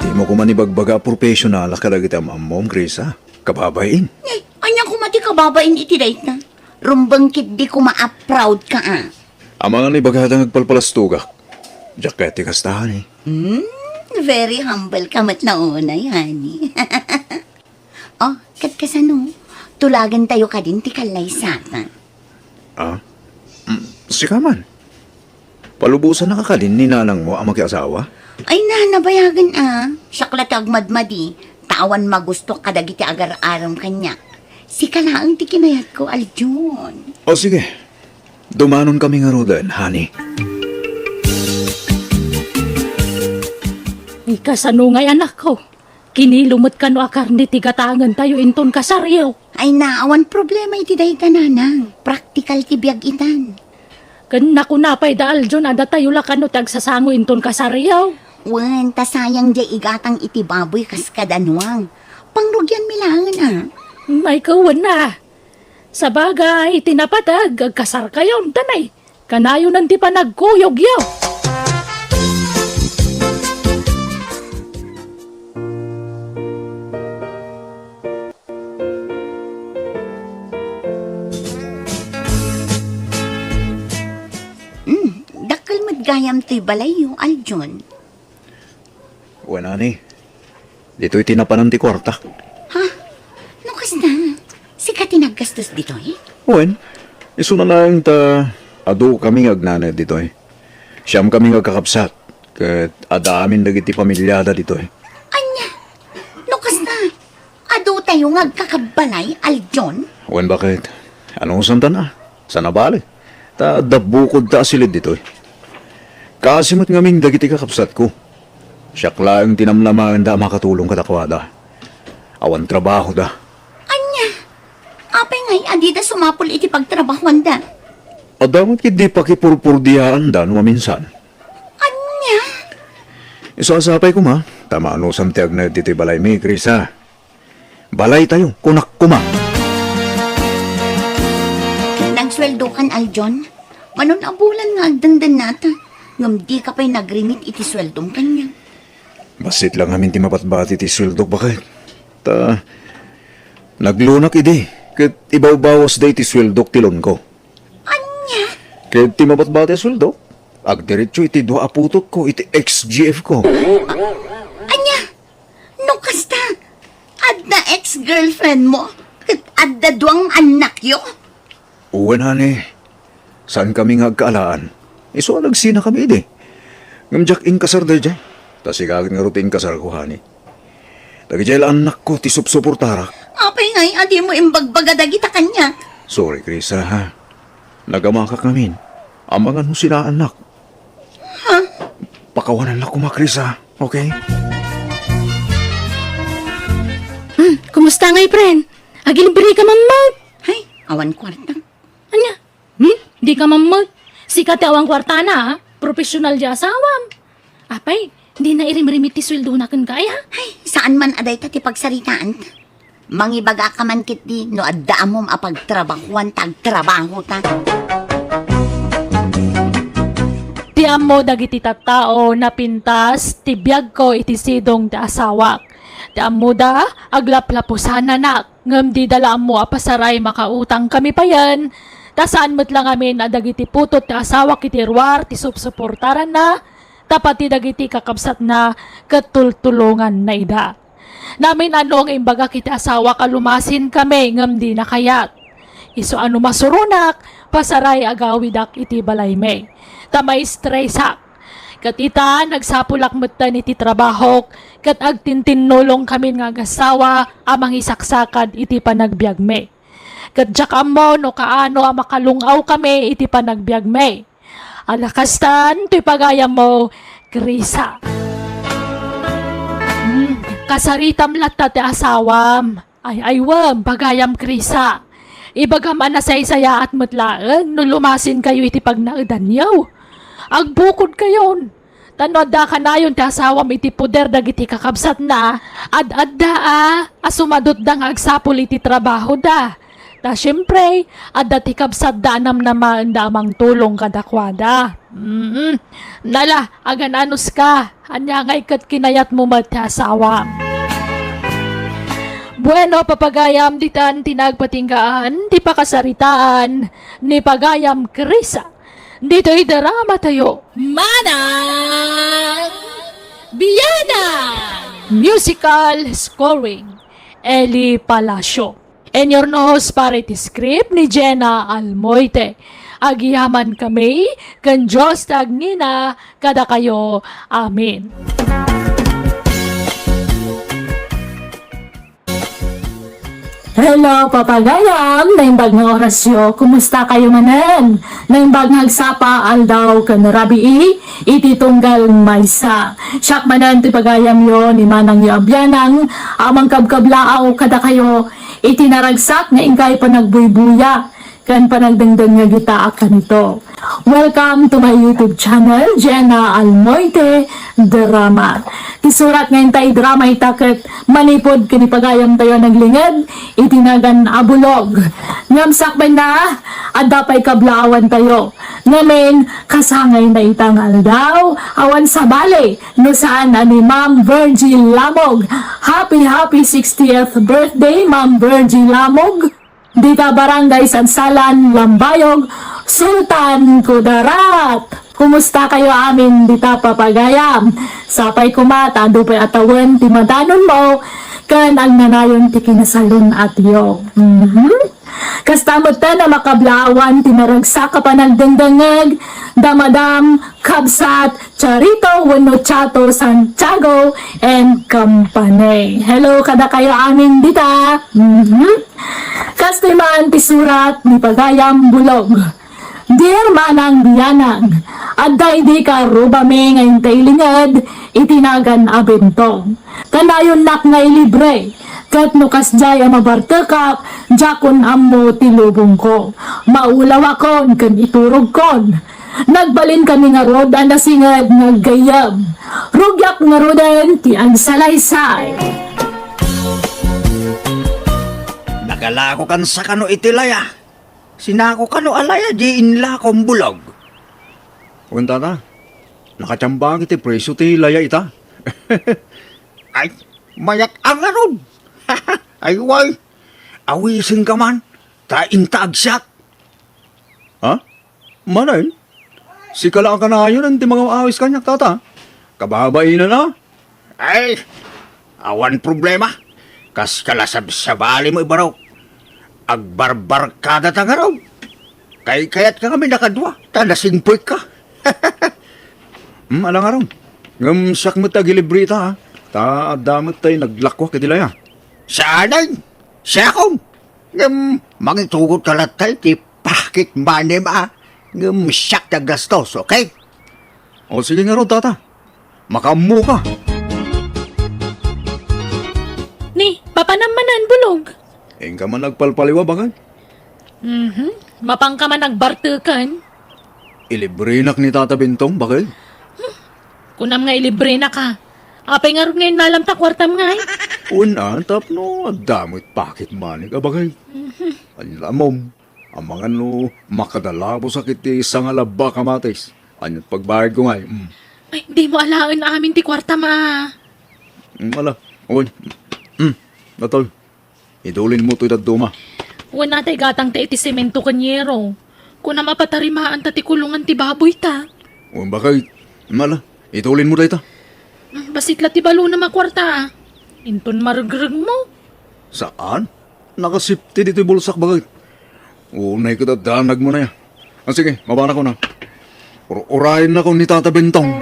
Dimo koma ibagbaga a professional a kadagiti am-ammom, Krisa. Kababain. Eh, ania koma ti kababain iti dayta? Rumbeng ketdi koma a proud ka, a. Amangan ibagada nga agpalpalastogak. Diak kayat ti kasta, honey. Hmm, very humble ka met la unay, honey. Oh, ket kasano? Tulagentayo kadin ti kallaysata. Ah? Mm, sika man. Palubosannak kadin ni nanangmo a makiasawa? Ay na, nabayagen a. Siak la ti agmadmadi, ta awan magusto kadagiti agar-arem kaniak. Sika laeng ti kinayatko, Aljon. O sige, dumanon kami ngaruden, honey. Ay, kasano ngay, anakko? Kinilo met kano a karne ti gatangentayo inton kasaryo? Ay na, awan problema iti dayta, nanang. Praktikal ti biag itan. Ken nakuna pay da Aljon a datayo la kano ti agsasango inton kasaryo? Wen, ta sayang diay igatang iti baboy kas kada nuang. Pangrugianmi laengen a. Ay, wen a. Sabagay, iti napateg, agkasarkayon, danay. Kanayonan ti panagkuyogyo. Hmm, dakkel met gayam toy balayyo, Aljon. Wen, honey. Ditoy ti napanan ti kuartak. Ha? No kasta, sika ti naggastos ditoy? Wen, isuna laeng ta adu kami nga agnanayon ditoy. Siam kami nga agkakabsat, ket adda amin dagiti pamiliada ditoy. Ania? No kasta, adutayo nga agkakabbalay, Aljon? Wen, baket? Anusanta a? Saan a bale? Ta adda bukodta a silid ditoy. Kaasi met ngamin dagiti kakabsatko. Siak laeng ti namnamaenda a makatulong kadakuada. Awan trabahoda. Ania? Apay ngay a dida sumapul iti pagtrabahoanda? Adda met ketdi pakipurpurdiaanda no maminsan. Ania? Isu a sapay koma, ta maanusam ti agnaed ditoy balaymi, Krisa. Balaytayo, kunak koma. Nagsueldokan, Aljon? Manon a bulan nga agdengdennata, ngem dika pay nagrimit iti sueldom kaniak. Bassit la ngamin ti mabatbati ti sueldok, baket. Ta, naglonak idi, ket ibawbawasda iti sueldok ti loanko. Ania? Ket ti mabatbati a sueldok, agdiretso iti dua a putotko iti X G F ko. Ania? No kasta, adda ex-girlfriendmo ket adda dua nga annakyo? Wen, honey. Saan kami nga agkaalaan. Isu a nagsinakami idi. Ngem diak inkasar daydiay. Ta sika ket ngarud ti inkasarko, honey. Dagiti la annakko ti supsuportarak. Apay ngay a dimo imbagbaga dagita kaniak? Sorry, Krisa, ha? Nagamakak ngamin. Amangan no sinaannak. Ha? Pakawanannak koma, Krisa, okay? Hmm, kumusta ngay, friend? Agilibre ka man met. Ay, awan kuarta. Ania? Hmm? Di ka man met. Sika ti awan kuartana, ha? Professional di asawam. Apay, di na irimrimit ti sueldona kenka, ay, ha? Ay, saan man a dayta ti pagsaritaanta. Mangibagaka man ketdi no adda ammom a pagtrabahuan ta agtrabahota. Ti ammo dagiti tattao, napintas ti biagko iti sidong ti asawak. Ti ammoda, aglaplapusananak, ngem dida la ammo a pasaray makautang kami payen, ta saan met la ngamin a dagiti putot ti asawak iti ruar ti supsuportaranna, ta pati dagiti kakabsatna ket tultulonganna ida. Namin-ano nga imbagak iti asawak a lumasin kami ngem dina kayat. Isu a no masuronak, pasaray agawidak iti balaymi. Ta maistresak. Ket ita, nagsapulak metten iti trabahok, ket agtintinnulong kamin nga agasawa a mangisaksakad iti panagbiagmi. Ket diak ammo no kaano a makalung-aw kami iti panagbiagmi. Ala kastan, toy pagayammo, Krisa. Hmm, kasaritam latta ti asawam. Ay, aywem, pagayam Krisa. Ibagam a nasaysayaat met laeng no lumasinkayo iti pagnaedanyo. Agbukodkayon. Ta no adda kanayon ti asawam iti poder dagiti kakabsatna, ad-adda a, a sumadutda nga agsapul iti trabahoda. Ta siempre, adda ti kabsatda a namnamaenda a mangtulong kadakuada. Mm. Nala, agan-anuska, ania ngay ket kinayatmo met ti asawam? Bueno, papagayam, ditan ti nagpatinggaan ti pakasaritaan ni Pagayam Krisa. Ditoy drama tayo. Manang Bianang! Musical scoring, Eli Palacio. Inyurnos para iti script ni Jenna Almoite. Agyamankami ken Dios ti agnina kadakayo. Amen. Hello, papagayam! Naimbag nga orasyo, kumusta kayo manen? Naimbag nga agsapa, aldaw, ken rabii, iti tunggal maysa. Siak manen ti pagayamyo ni Manangyo a Bianang, a mangkabkablaaw kadakayo, iti naragsak nga inkay panagbuybuya. Ken panagdengdengngeg ita a kanito. Welcome to my YouTube channel, Jenna Almoite Drama. Ti surat nga intay drama ita ket manipud ken ipagayam tayo naglinged iti nagan a bulog. Ngem sakbayen na, adda pay kablaawan tayo. Ngamin, kasangay na ita nga aldaw, awan sabali, no saan a ni Ma'am Virgie Lamog. Happy, happy sixtieth birthday, Ma'am Virgie Lamog. Dita Barangay Sansalan, Lambayog, Sultan Kudarat. Kumusta kayo amin dita, papagayam? Sapay koma ta adu pay a tawen ti madanonmo ken agnanayon ti kinasalun-atyo. Mhm. Kasta met ta a makablaawan ti naragsak a panagdengdengngeg da Madam Kabsat Charito wenno Chato Santiago and Company. Hello kadakayo amin dita. Mhm. Kastoy man ti surat ni Pagayam Bulog. Dear Manang Bianang, adda idi karubami nga intay linged iti nagan a bentong. Kanayonnak nga ilibre, ket no kasdiay a mabartekak, diakon ammo ti lubongko. Maulawakon ken iturogkon. Nagbalinkami ngarud a nasinged nga aggayyem. Rugiak ngaruden ti agsalaysay. Nagalakokan sa kano iti laya? Sinako kano a laya di inlakom, Bulog? Wen, tata, nakatiambak iti presio ti laya ita. Ay, mayak-ang ngarud. Ay, way, awisenka man, ta inta agsiak. Ha? Manen? Sika la a kanayon ti mangawawis kaniak, tata. Kababainen a. Ay, awan problema. Kas kala sabsabali mo, ibarok. Agbarbarkada ta ngarud. Kaykayatka ngamin a kadua, ta nasingpetko. Hmm, ala ngarud. Ngem siak met ti agilibre ita, ha? Ta adda met tay naglakuak iti laya. Saanen? Siakon? Ngem mangitugotka latta iti pocket money-m a, ngem siak ti aggastos, okay? O, sige ngarud, tata. Makaammoka. Ni, papanam manen, Bulog? Inka man agpalpaliw, bagay. Mhm. Mapanka man agbarteken? Ilibrenak ni Tata Bentong, bagay. Kunam nga ilibrenak, ha? Apay ngarud nga innalam ta kuartam ngay? Wen a, tapno adda met pocket money-k a, bagay. Mhm. Ania la, mom? Amangan no makadalabosak iti sanga labba kamatis. Ania't pagbayadko ngay? Mm. Ay, dimo alaen amin ti kuartam a. Mm, ala. Okay. Mm. Natol. Idulinmo toy dadduma. Wen, atay gatangta iti semento ken yero. Kunam a patarimaanta ti kulongan ti baboyta. Wen, bakit? Mm, ala. Idulinmo dayta. Mm, bassit la ti balonam a kuarta. Inton marugregmo. Saan? Nakasipti ditoy bulsak, bakit? Unay ket addanagmo na ya. Ah, sige, mabanakon a. Ur-urayennakon ni Tata Bentong.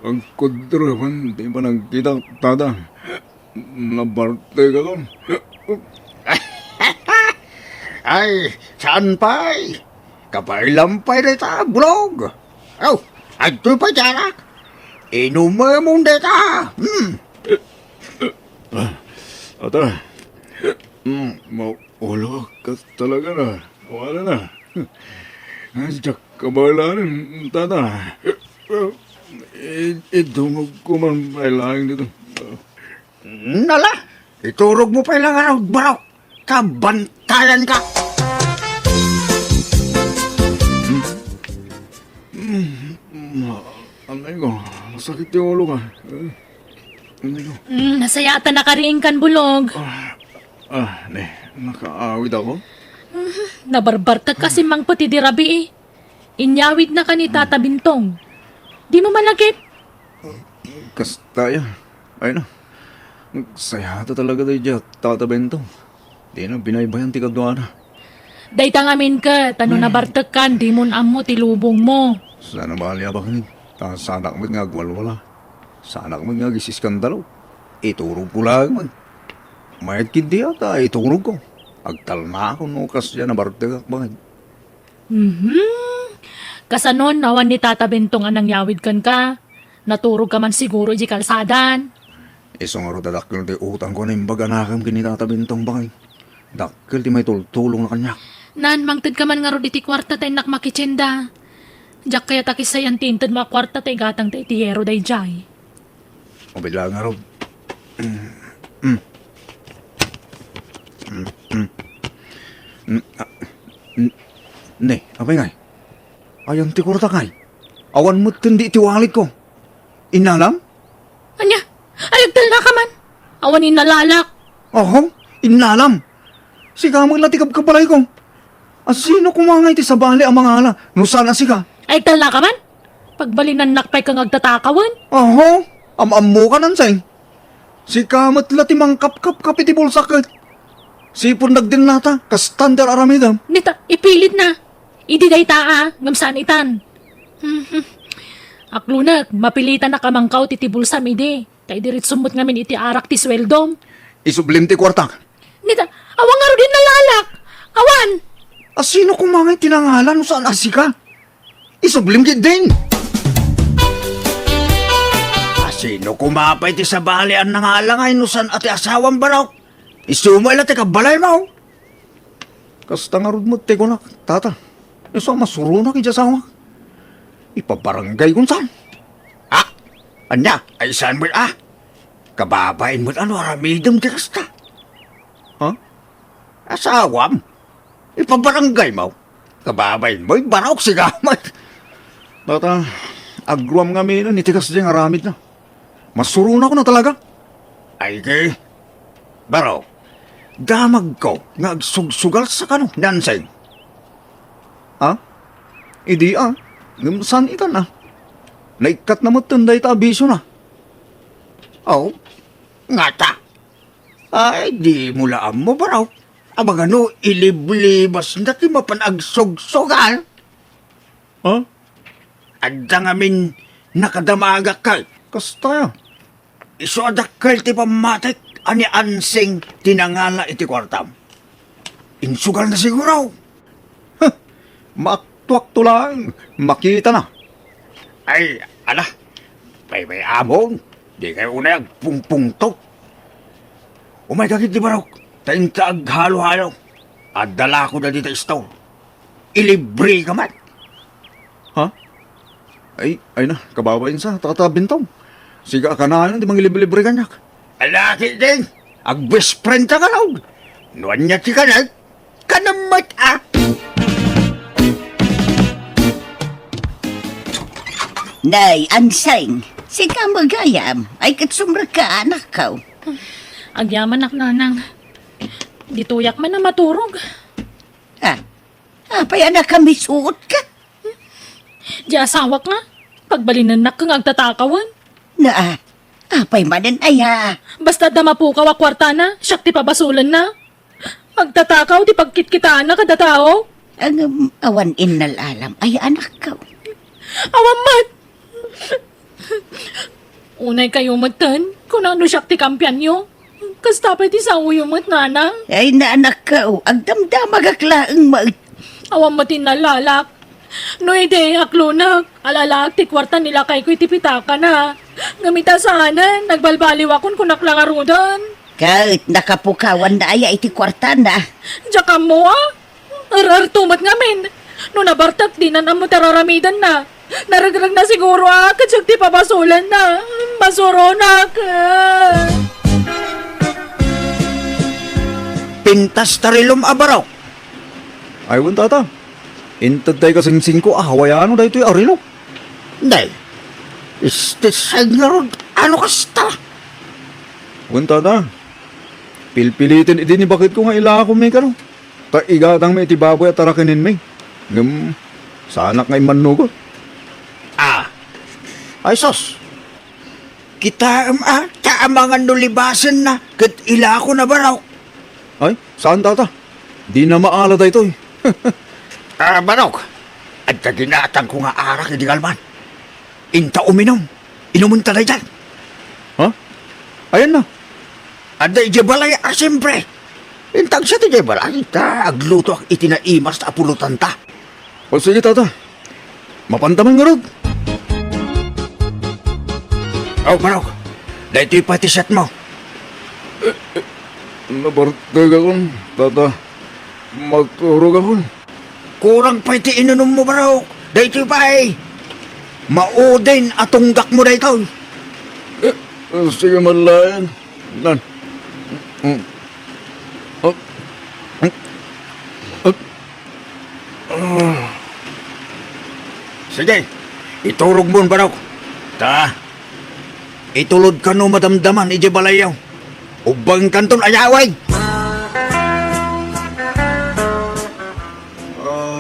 Agkudro man, di ba nagkita, Tata? Nabartek ako. Ay, saan pay? Kabaylam pay dayta, bulog. Aw, adtoy pay diay arak. Inumemon dayta. Hmm. Ah, ata. Hmm, maulo ka talaga na. Wala na. Ah, diak kabaelan, Tata. I-, idungog ko man pay laeng dito. Nala, iturogmo pay la ngarud, Barok. Kabantayan ka. Mm, ma-, anay ko, masakit ti ulo ka. Eh, anay ko. Mm, nasayaatan na ka riin kan bulog. Ah, ah, ne, nakaawid ako. Mhm, nabarbartek ka si Mang Pati di rabii. Inyawidna ka ni Tata Bintong. Dimo malagip? Kasta ya. Ay na. Nagsayata talaga daydiay a Tata Bentong. Dina binaybayan ti kaduana. Dayta ngamin ket, ta no nabartek kan, dimon ammo ti lubongmo. Saan a bali a baknit. Ta saanak met nga agwalwala. Saanak met nga agis-iskandalo. Iturogko laeng met. Mayat ketdi a ta iturogko. Agtalnaakon no kasdiay a nabartekak baknit. Mhm. Kasanon, awan ni Tata Bentong a nangyawid kenka? Naturogka man siguro idiay kalsadan. Isu ngarud a dakkel ti utangko a naimbag a nakem ken ni Tata Bentong, baket. Dakkel ti maitultulongna kaniak. Nan, mangtedka man ngarud iti kuarta ta innak makitienda. Diak kayat a kissayan ti intedmo a kuarta ta igatangta iti yero daydiay. Mabilang ngarud. Mm. Mm. Mm, mm. Mm, ah, n-, ne, apay ngay? Ayan ti kuartak ngay? Awan metten di iti walletko. Innalam? Ania? Ay, agtalnaka man. Awan innalalak. Oho, innalam. Sika met la ti kabkabalayko. A, sino koma ngay ti sabali a mangala no saan a sika? Ay, agtalnaka man. Pagbalinannak pay kang agtatakawen. Oho, am-ammoka, Nanseng. Sika met la ti mangkapkapkap iti bulsak ket. Sipud nagdennata, kastan ti ar-aramidem. Nita, ipilitna. Idi dayta a, ngem saan itan. Mhm. Aklunek, mapilitanak a mangkaw ti, ti bulsam idi. Ta idiretsom met ngamin iti arak ti sueldom. Isublim ti kuartak. Nita, awan ngarud innalalak. Awan. A, sino koma ngay ti nangala no saan a sika? Isublim ketdin. A, sino koma pay ti sabali a nangala ngay no saan a ti asawam, Barok? Isu met la ti kabalaymo. Kasta ngarud met ti kunak, Tata. Isu a masuronak iti asawak. Ipabarangaykon saan? Ah, ania? Ay, saan met a? Kababain met a no aramidem ti kasta. Ha? Asawam? Ipabarangaymo? Kababainmo, Barok, sika met. Tata, agruam ngamin iti kasdiay nga aramidna. Masuronakon a talaga. Ay, ki, Barok, damagko nga agsugsugal sa kano, Nanseng. Ha? Idi a, ngem saan itan a. Naikkatna metten dayta a bisiona. Aw, ngata. Ay, dimo la ammo, Barok. Amangan no iliblibasna ti mapan agsugsugal. Ha? Adda ngamin nakadamagak kay. Kasta ya. Isu a dakkel ti pammatik a ni Ansing ti nangala iti kuartam. Insugalna siguro. Huh, maaktuakto laeng, makitana. Ay, ala, baybay-amon, dikay unay agpungpungto. Umayka ketdi, Barok, ta inka aghalo-halo. Adda la koma dita store. Ilibreka met. Ha? Ay, ay na, kababain sa, Tata Bintong. Sika a kanayon ti mangilibre kaniak. Ala ketdin, agbest friendta kano. No ania ti kanak, kanam met a. Nay, Anseng, sika met gayam, ay ket sumrekka, anakko. Agyamanak, nanang. Ditoyak man a maturog. Ah, apay a nakamisuotka? Di asawak nga, pagbalinennak nga agtatakawan. Na, apay manen aya? Basta adda mapukaw a kuartana, siak ti pabasolenna. Agtatakaw ti pagkitkitaanna kada tao. Ngem, awan innal-alam aya, anakko? Awan met. Unay kayo metten, kuna no siak ti kampianyo. Kasta pay ti saoyo met, nanang. Ay, na, anakko, agdamdamagak laeng met. Awan met innal-alak. No idi, aklonek, ala-alaak ti kuarta ni lakayko iti pitakana. Ngem ita saanen, nagbalbaliwakon kunak la ngaruden. Ket nakapukawanna aya iti kuartana? Diak ammo, a? Er-erto met ngamin. No nabartek, dinan ammo ti ar-aramidenna. Naregregna siguro, a, ket siak ti pabasolenna. Masuronak. Pintas ti arilom a barok. Ay, wen, tata. Inted tay kasingsingko a hawayano daytoy a relo. Nay, istisay ngarud, ano kasta? Wen, tata. Pilpiliten idi ni baketko nga ilakom mi kano. Ta igatangmi iti baboy a tarakenenmi. Ngem, saanak nga immannugot. Ah. Ay, sus. Kitaem a, ta amangan no libasenna, ket ilakona barok. Ay, saan, tata? Dina maala daytoy. Ah, manok, adda ginatangko nga arak idi kalman. Inta uminum. Inumenta daytan. Ha? Ayanna? Adda idiay balay a, siempre. Inta agsiat idiay balay, ta aglutoak iti naimas a pulotanta. O sige, tata. Mapanta man ngarud. O, manok, daytoy pay ti siatmo. Nabartekakon, tata. Magturogakon. Kurang pay ti inunummo, barok. Daytoy pay. Maudin a tunggakmo daytoy. Eh, sige man laeng. Nan. Mm. Ah. Mm. Ah. Ah. Sige, iturogmon, barok. Ta, itulodkano madamdaman idiay balayyo. Ubbangkanton ayaway.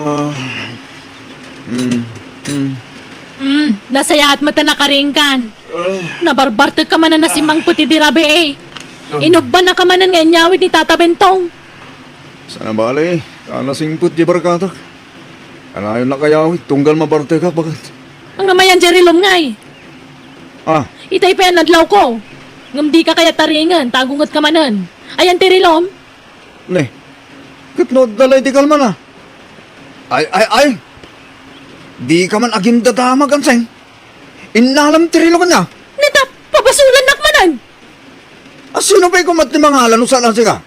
Ah. Mm. Mm. Mm, nasayaat met a nakaringkan. Ah. Nabarbartekka manen a simmangpet idi rabii. Ah. Inubbannaka manen nga inyawid ni Tata Bentong. Sana bale, ta nasingpet diay barkatak. Kanayon nakayawid, tunggal mabartekak, baket. Ngem ayan diay rilom ngay? Ah. Itay pay a nadlawko. Ngem dika kayat taringen, ta agungetka manen. Ayan ti rilom? Ne, ket no adda la iti kalmana. Ay, ay, ay! Dika man agindadamag, Anseng. Innalam ti rilom kaniak. Ne ta, pabasolennak manen! A, sino pay koma ti mangala no saan a sika?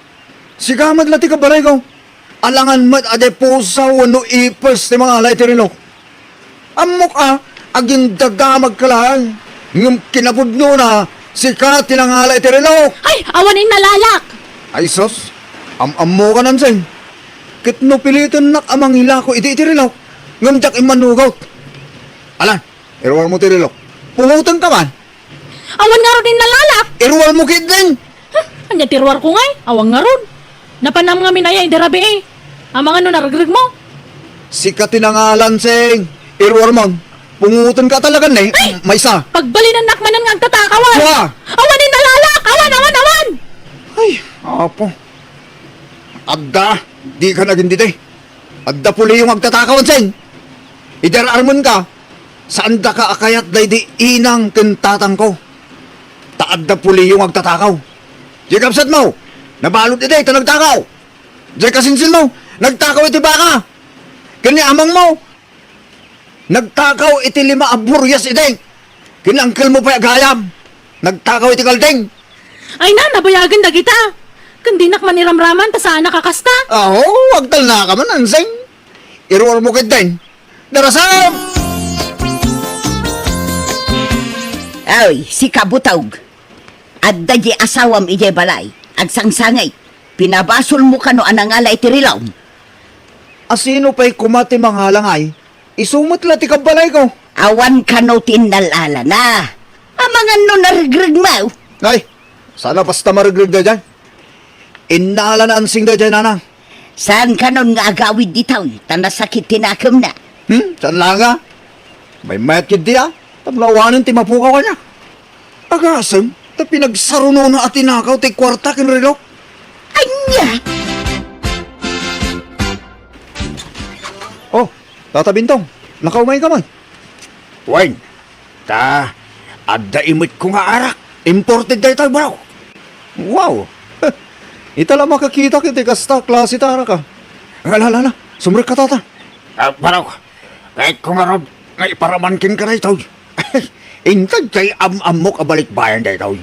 Sika met la ti kabalayko. Alangan met a diay pusa wenno ipis ti mangala iti rilok. Ammok a, agindadamagka laeng, ngem kinapudnona, sika ti nangala iti rilok. Ay, awan innal-alak! Ay sus, am-ammokan, Anseng. Ket no pilitennak a mangilako idi iti rilok, ngem diak immannugot. Alan, iruarmo ti rilok. Pungotenka man. Awan ngarud innal-alak! Iruarmo ketdin! Huh, ania ti ruarko ngay? Awan ngarud. Napanam ngamin aya idi rabii. Amangan no naregregmo. Sika ti nangala, Anseng. Iruarmon. Pungotenka talaga ne. Ay! Maysa. Pagbalinennak manen nga agtatakawan. Dua. Awan innal-alak! Awan, awan, awan! Ay, Apo. Adda, dika nagindidi. Adda puliyo nga agtatakaw, Anseng. Idi ar-armenka, saandaka a kayat daydi inang ken tatangko. Ta adda puliyo nga agtatakaw. Diay kabsatmo, nabalud idi ta nagtakaw. Diay kasinsinmo, nagtakaw iti baka. Ken ni amangmo, nagtakaw iti lima a burias idi. Ken ni angkelmo pay a gayam, nagtakaw iti kalding. Ay na, nabayagen dagita. Ken dinak maniramraman ta saanak a kasta. Aho, agtalnaka man, Anseng. Iruarmo ketdin. Darasam! Ay, sika butog. Adda diay asawam idiay balay. Agsangsangit. Pinabasolmo kano a nangala iti rilom? A, sino pay koma ti mangala ngay? Isu met la ti kabbalayko. Awan kano ti innal-alana. Amangan no naregreg mo. Ay, saan a basta maregreg daydiay. Innalana Ansing daydiay, nanang. Saan kanon nga agawid ditoy, ta nasakit ti nakemna. Hmm, saan la nga? Maymayat ketdi a, tapno awanen ti mapukaw kaniak. Agasem, ta pinagsarunona a tinakaw ti kuarta ken relok. Ania? Oh, Tata Bintong, nakaumayka man. Wen, ta, adda imetko nga arak. Imported daytoy, bro. Wow! Ita la makakitak iti kasta a klase ti arak, a. Ala, ala, ala. Sumrekka, Tata. Ah, bro, kayatko ngarud nga iparaman kenka daytoy. Inted ti am-ammok a balikbayan daytoy.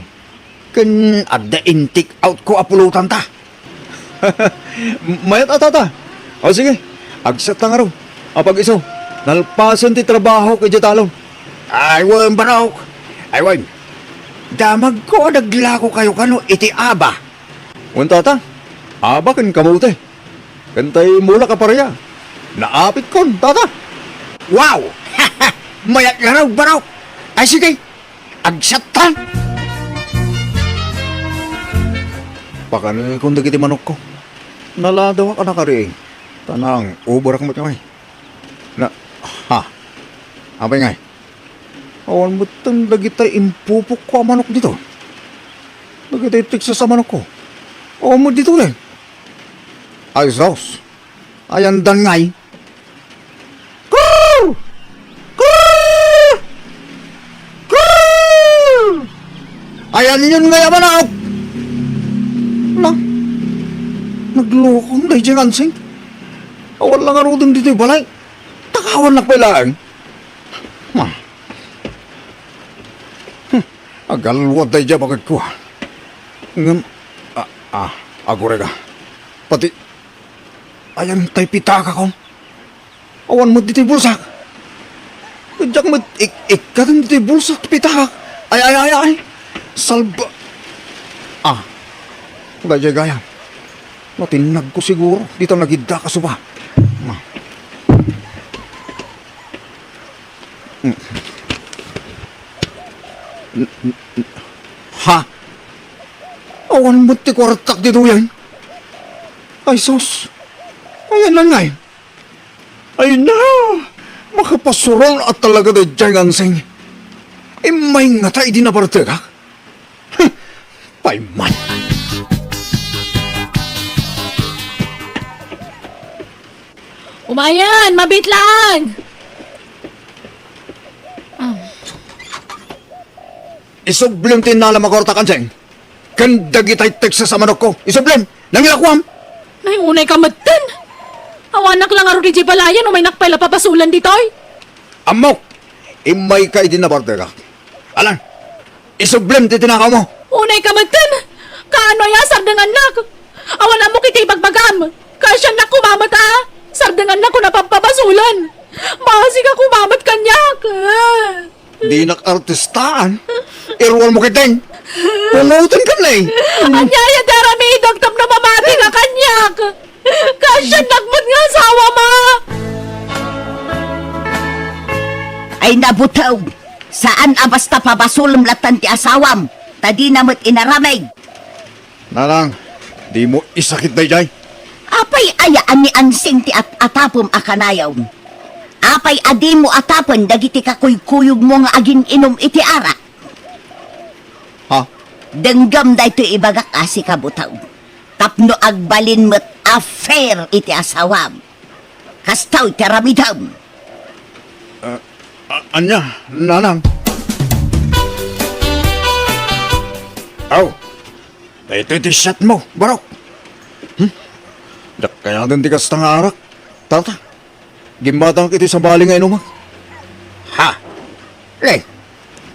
Ken adda in-take out ko a pulotanta. Mayat a, Tata. O sige, agsetta ngarud. Apag-isu, nalpasen ti trabahok idiay talon. Ay wen, barok. Ay wen. Damagko a naglakokayo kano iti aba. Wen, Tata. Aba ken kamote. Ken tay mulak a paria. Naapitkon, Tata. Wow! Mayat ngarud, barok. Ay sige, agsetta. Pakanekon dagiti manokko. Naladawak a nakariing. Ta nang-uborak met ngay. Na, ha? Apay ngay? Awan metten dagiti impupokko a manok ditoy. Dagiti Texas a manokko. Awan met ditoy, eh. Ay, sus. Ayandan ngay. Krrr! Krrr! Krrr! Ayanyon ngay a manok! Na, naglokon daydiay nga Ansing. Awan la ngaruden ditoy balay. Takawannak pay laeng. Ah. Hmm. Agalwad daydiay baketko, a. Ngem, ah, ah, agurega. Pati, ayan tay pitakakon. Awan met ditoy bulsak. Diak met ik-, ikkaten ditoy bulsak ti pitakak. Ay, ay, ay, ay. Salba. Ah. Daydiay gayam. Natinnagko siguro dita nagiddak a sopa. Ah. Mm. N-, n-, n-, ha? Awan met ti kuartak ditoyen. Ay, sus. Ayan na ngay. Ay na! Makapasuron a talaga daydiay nga Ansing. Immay ngata idi nabartekak? Huh! Payman! Umayen, mabitlang! Isublem ti innalam a kuartak, Ansing. Ken dagitay Texas a manokko. Isublem! Nangilakoam! Nay, unayka metten! Awanak la ngarud idiay balayen, umaynak pay la pabasolen ditoy! Ammok! Immayka idi nabartekak. Alan, isublem ti tinakawmo! Unayka metten! Kaano aya, sardengannak! Awan ammok iti ibagbagam! Kaasiannak koma met a! Sardengannak, kuna pampabasolen! Basika koma met kaniak! Ah! Dinak artistaan. Iruarmo ketdin. Pungotenka, eh. Ania aya ti aramidek tapno mamatika kaniak? Kaasiannak met nga asawam, a! Ay, nabutew! Saan a basta pabasolem lattan ti asawam, ta dina met inaramid. Nanang, dimo isakit daydiay. Apay aya a ni Ansing ti at-atapem a kanayon? Apay a dimo atapen dagiti kakuykuyogmo nga agin-inum iti arak? Ha? Denggem daytoy ibagak a sika, butew, tapno agbalin met a fair iti asawam. Kastoy ti aramidem. Ah, a-, ania, nanang? Aw, daytoy ti shot mo, barok. Hmm? Diak kayaten ti kasta nga arak, tata. Gimmatangak iti sabali nga inumak. Ha? Leng,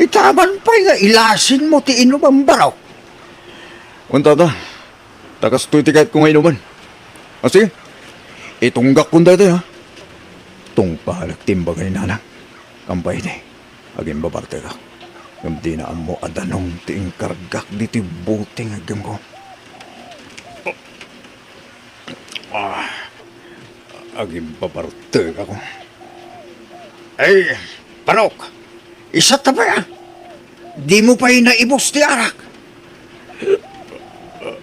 itaman pay nga ilasin mo ti inumam, barok. Wen, tata. Ta kastoy ti kayatko nga inuman. A, sige. Itunggakon daytoy, ha? Tungpalek ti imbaga ni Nanang. Kampay iti, agimbabartekak. Ngem dina ammo a danum ti inkargak ditoy bote nga aggemko. Ah, agimbabartekak. Ay, Barok, isat ta pay, ah. Dimo pay naibus ti arak.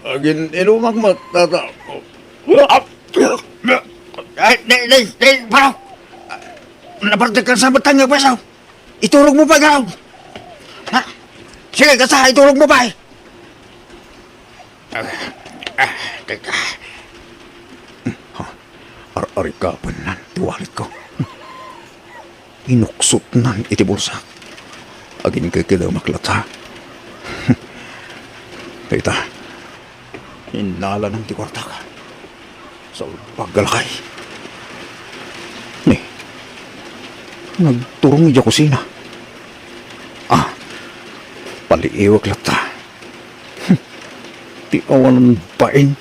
Agin-inumak met, tata. Ay, di, di, di, Barok. Napartek ka sa batang nga baso. Iturog mo pa, ikaw. Ha? Sige, kasta, iturog mo pa, eh. Ah, ah, teka. Ha? Ar-, arikapan nan ti wallet ko. Inuksot nan iti bulsak. Agin-, kikidem ak latta. Dayta. Innalanan ti kuartak. Salbag a lakay. Ni, nagturong idiay kusina. Ah, paliiwek latta. Hmm, ti awan bain,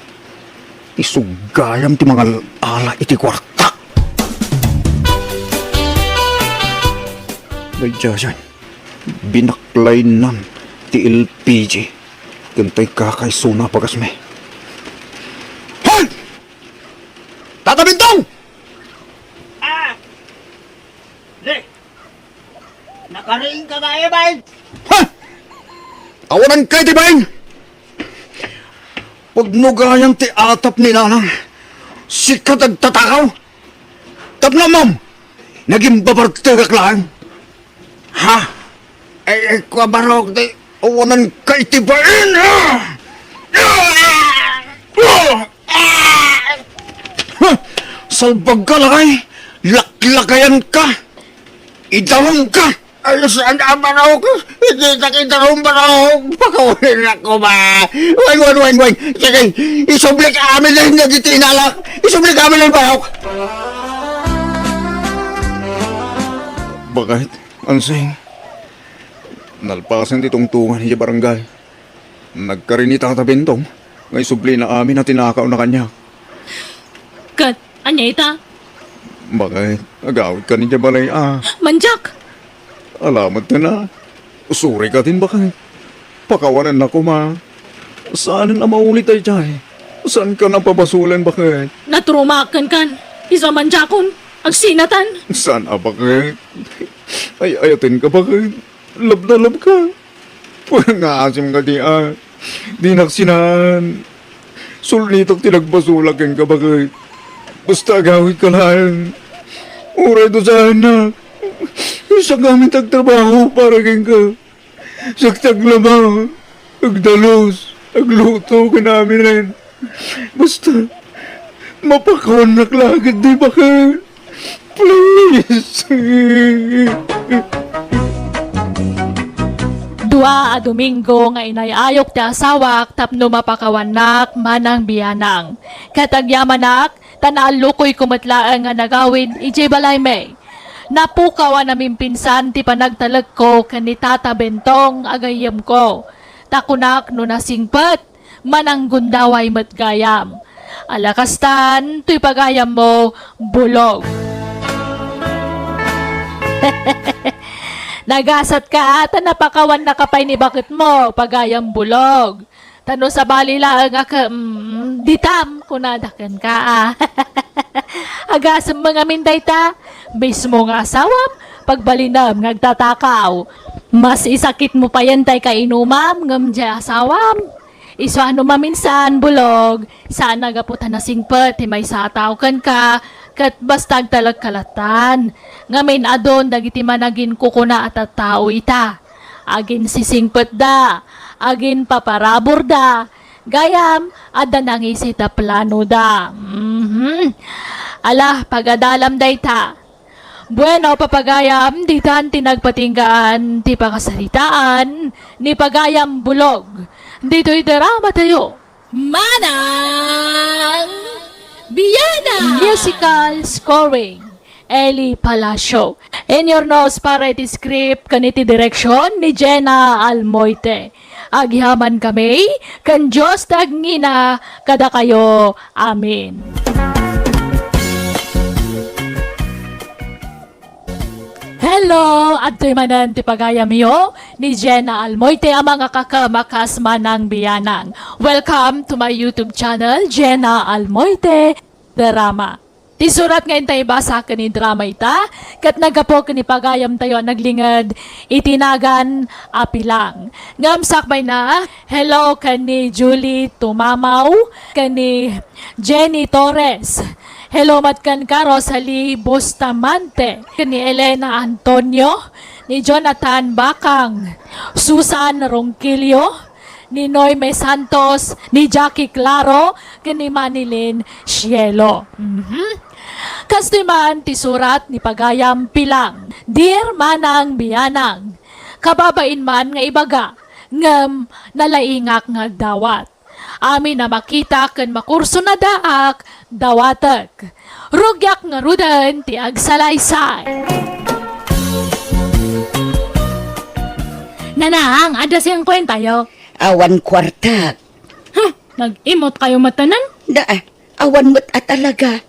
isugayam ti mangal-ala iti kuartak. Daydiay, binaklay nan ti L P G. Ken tay kakaisuna a pagasmi. Hoy! Tata Bintong! Ah! Di! Nakariing ka nga, Evan! Ha? Awanan ka iti bain! Pudno gayam ti atap ni Nanang. Sika ti agtatakaw? Tapno ammom, nagimbabartegak laeng. Ha? Ay, ay, kua, Barok, di, awanan ka iti bain, ha? Ha? Salbag ka, lakay. Laklakayan ka. Idarum ka. Ay, saan a, Barok? Hindi ka idarum, Barok. Pakawanen ako ba? Wen, wen, wen, wen. Sige, isublik amin lang dagiti inalak. Isublik amin lang, Barok. Bakit? Ansing, nalpasen ti tungtungan idiay barangay. Nagkari ni Tata Bentong nga isublina amin a tinakawna kaniak. Ket, ania ita? Bakit? Agawidka idiay balay a. Mandiak! Ala met ten a. Sorry ka din, bakit? Pakawanennak koma. Saanen a maulit daydiay. Saankan a pabasolen, bakit? Naturumaak kenkan. Isu a mandiakon. Agsinatan. Saan a, bakit? Ay-ayatenka, bakit? Love na love ka. Puro nga asim ka di, ah. Dinak sinaan. Sulnitak ti nagbasolak kenka, bakit? Basta agawidka laeng. Uray dusaennak. Siak ngamin ti agtrabaho para kenka. Siak ti aglaba, agdalus, agluto, ken aminen. Basta, mapakawannak la ketdi, bakit? Please. Dua a Domingo nga inay-ayok ti asawak tapno mapakawannak, Manang Bianang. Ket agyamanak, ta naallukoyko met laeng nga nagawid idiay balaymi. Napukaw a namimpinsan ti panagtalekko ken ni Tata Bentong a gayyemko. Ta kunak no nasingpet, mananggundaway met gayam. Ala kastan, toy pagayammo, Bulog. Nagasatka ta napakawannaka pay ni baketmo, pagayam Bulog. Ta no sabali laeng a ke-, mm, ditam, kunada kenka, ah. Agasem ngamin dayta, mismo nga asawam, pagbalinem nga agtatakaw. Mas isakitmo payen tay kainumam, ngem diay asawam. Isuano maminsan, Bulog, saan a gapu ta nasingpet ti maysa a tao kenka, ket basta agtalekka lattan. Ngamin adun dagiti managinkukuna a tattao ita. Aginsisingpetda, aginpaparaburda, gayam, adda nangisit a planoda. Mhm. Ala, pagadalam dayta. Bueno, papagayam, ditan ti nagpatinggaan ti pakasaritaan ni pagayam Bulog. Ditoy drama tayo. Manang Bianang! Musical scoring, Eli Palacio. In your nose para iti script ken iti direksyon ni Jenna Almoite. Agyamankami ken Dios ti agngina kadakayo. Amen. Hello! Adtoy manen ti pagayamyo ni Jenna Almoite a mangakakem a kas Manang Bianang. Welcome to my YouTube channel, Jenna Almoite Drama. Ti surat nga inta ibasa ken idrama ita, ket naggapu ken ni pagayamtayo a naglinged iti nagan a Pilang. Ngem sakbayna, hello ken ni Julie Tumamaw, ken ni Jenny Torres. Hello met kenka, Rosalie Bustamante, ken ni Elena Antonio, ni Jonathan Bakang, Susan Ronquillo, ni Noyme Santos, ni Jackie Claro, ken ni Manilyn Cielo. Mhm. Kastoy man ti surat ni pagayam Pilang, Dear Manang Bianang, kababain man nga ibaga, ngem nalaingak nga agdawat. Amin a makita ken makursunadaak, dawatek. Rugiak ngaruden ti agsalaysay. Nanang, adda siangkuentayo. Awan kuartak. Huh, nag-imot kayo matanan? Da, awan met a talaga.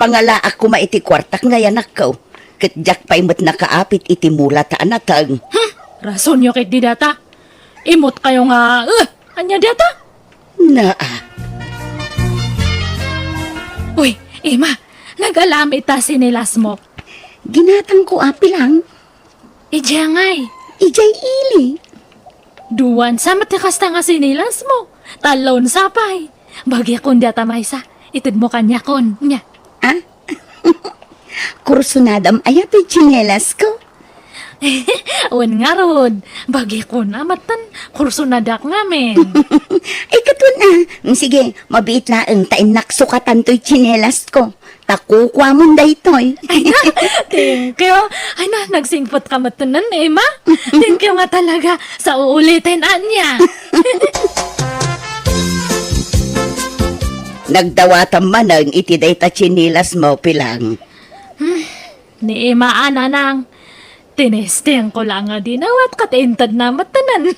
Pangalaak koma iti kuartak nga yanakko. Ket diak pay met nakaapit iti mula ta anateng. Hmm, rasonyo ket di data. Imot kayo nga, eh, anya data? Naa. Uy, Ima, nag-alam ita sinilas mo. Ginatangko a Pilang. Idiay ngay. Idiay ili. Duan sa met ti kasta nga sinilas mo. Talon sa pay. Bagikon diata maysa. Itedmo kaniakon. Nya. Ah? Kursunadam aya ti tsinelas ko? Wen ngarud. Bagikon a matan. Kursunadak ngamin. Ay, katun a. Mm, sige, mabiit laeng ta innak sukatan toy tsinelas ko. Ta kukuamon daytoy. Ay na, thank you. Ay na, nagsingpet ka met nen, Emma. Thank you nga talaga. Sa uuliten, anya. Nagdawatam manen iti dayta tsinelas mo, Pilang. Hmm, ni Emma, a, nanang. Tinesting ko lang nga dinawat ket intedna met nen.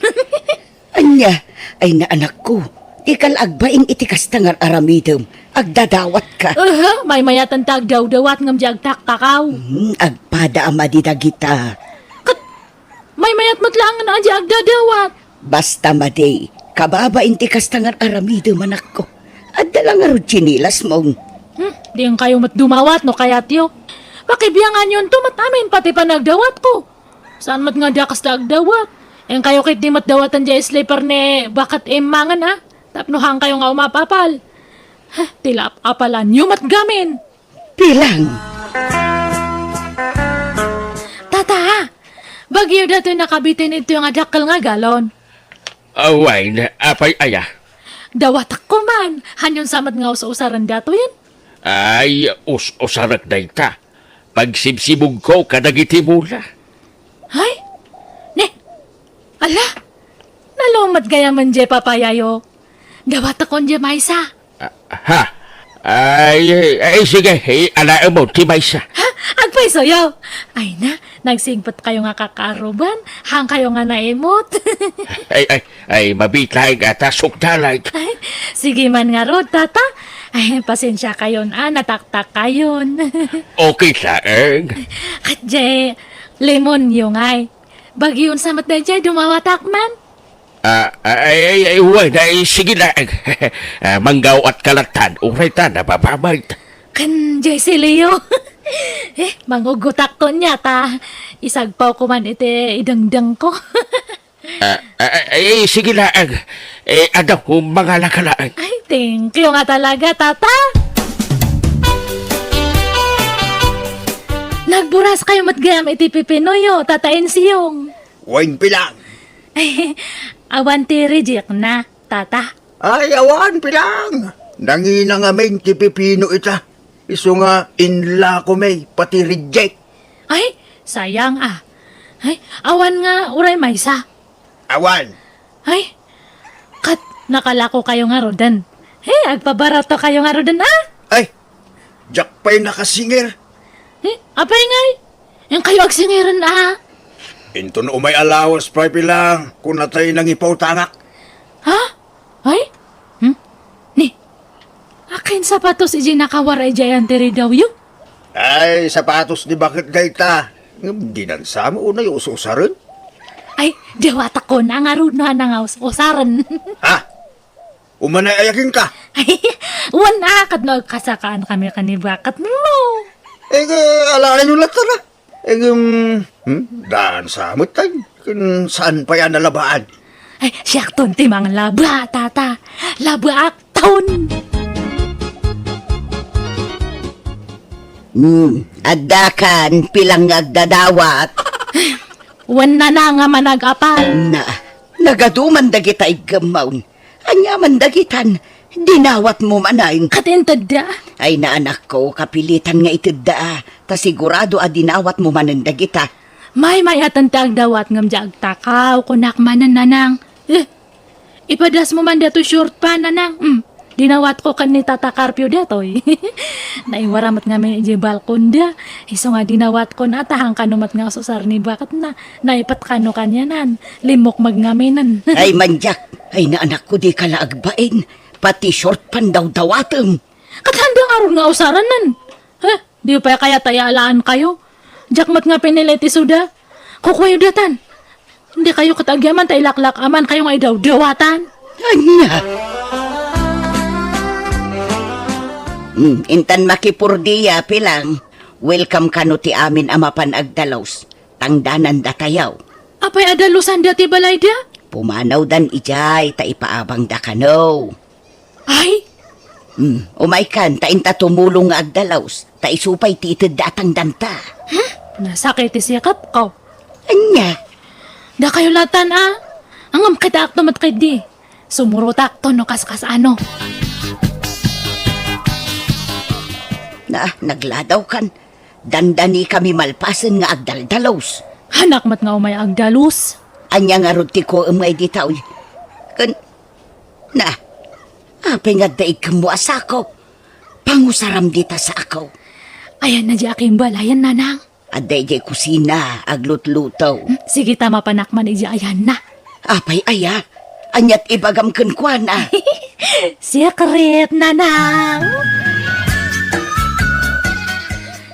Ania, ay, naanakko, dika la agbain iti kasta nga ar-aramidem, agdadawatka. Aha, maymayatan ta agdawdawat ngem di agtaktakaw. Hmm, agpada a madi dagita. Ket maymayat met laeng a di agdadawat. Basta madi, kababain ti kasta nga ar-aramidem, anakko. Adda la ngarud tsinelas mo. Hmm, diin kayo met dumawat no kayatyo. Pakibianganyon to met amin pati panagdawatko. Saan met nga adda kasta agdawat? Inkayo ket di met dawatan diay sleeper ni Baket Emma ngan, a? Tapno haankayo nga umapapal. Heh, ti lap-apalanyo met gamin. Pilang. Tata, bagyo datoy nakabitin itoy nga dakkel nga galon. Awayen, apay aya? Dawatak ko man. Hanyon sa met nga us-usaren datoyen? Ay, us-usarek dayta. Pagsibsibugko kadagiti mula. Ay? Ne? Ala? Nalumet gayam diay papayayo. Dawatakon diay maysa. Ah, ha? Ay, ay, sige, eh, alaem mo ti maysa. Ha? Agpaysoyo? Ay na, nagsingpet kayo nga kakaruban, haankayo nga naimot. Ay, ay, ay, mabiit laeng a ta sukdalan. Ay, sige man ngarud, tata. Ay, pasensiakayon a, nataktakayon. Okay laeng. Ket diay, limonyo ngay. Bagyon sa met daydiay, dumawatak man. Ah, ay, ay, ay, wen, ay, sige laeng. Ah, manggaw-atka lattan, uray ta, nabababait. Ken diay si Leo. Eh, mangugutakto nia ta. Isagpawko man iti idengdengko. Ah, ah, ah, eh, sige laeng. Eh, adaw, mangalaka laeng. Ay, thank you nga talaga, tata. Nagburas kayo met gayam iti pipinoyo, Tata Ensiong. Wen, Pilang. Ay, awan ti reject na, tata. Ay, awan, Pilang. Nangina ngamin ti pipino ita. Isu nga inla ko may pati reject. Ay, sayang a. Ay, awan nga uray maysa. Awan. Ay, ket nakalako kayo ngaruden. Hey, agpabarato kayo ngaruden, a? Ay, diak pay nakasingir. Eh, apay ngay? Inkayo agsingirem, a? Inton umay a lawas pay, Pilang, kunatay nangipautangak. Ha? Ay? Hmm? Ni, akin sapatos iti nakawar idiay antiridawyo? Ay, sapatos ni Baket dayta. Ngem dinan sa met unay us-usaren. Ay, dawatakon a ngarud no haanna nga us-usaren. Ha? Umanay aya kenka? Ay, Wen a, ket no agkasakaankami ken ni baketmo. Eh, alaenyo latta. Eh, um, hmm? Daan sa met, tay. Ken saan pay a nalabaan? Ay, siakton ti manglaba, tata. Labaakton. Hmm, addakan, pilang nga agdadawat? Wen, nanang, a manag-apal. Na, nagaduman dagita iggemmaw. Ania man dagitan, dinawatmo manen. Ket intedda? Ay, naanakko, kapilitan nga itedda, ta sigurado a dinawatmo manen dagita. Maymayat ti agdawat ngem diak agtakaw, kunak manen, nanang. Eh, ipadasmo man datoy short pant, nanang. Hmm, dinawatko ken ni Tata Carpio datoy. Naiwara met ngamin idiay balkonda. Isu nga dinawatkon a, ta hankano met nga ususar ni baketna. Naipet kano kanianan. Limmukmeg ngaminen. Ay, mandiak. Ay, naanakko, dika la agbain. Pati short pant dawdawatem. Ket haanda ngarud nga usaranen. He, di pay kayat a ialaankayo? Diak met nga pinili ti isuda. Kukuayo daytan. Dikayo ket agyaman ta ilaklak-amankayo nga idawdawatan. Ania? Hmm, intan makipurdia, pilang. Welcome kano ti amin a mapan agdalus. Tangdanandatayo. Apay a dalusanda ti balayda? Pumanawdan idiay ta ipaabangda kano. Ay? Hmm, umaykan, ta inta tumulong nga agdalus, ta isu pay ti itedda a tangdanta. Hmm? Nasakit ti sikapko. Ania? Dakayo latan a. Ngem kitaakto met ketdi. Sumurotakto no kaskas-ano. Na, nagladawkan. Dandanikami malpasen nga agdaldalus. Hanak met nga umay agdalus. Ania ngarud ti kuem nga idi tawi? Ken, na, apay nga adda iggemmo a sako? Pangusaram dita sako. Ayanna diay akin balayen, nanang. Adda idiay kusina, aglutluto. Hmm, sige ta, mapanak man idiay ayanna. Apay aya? Aniat ibagam kenkuana? Secret, nanang.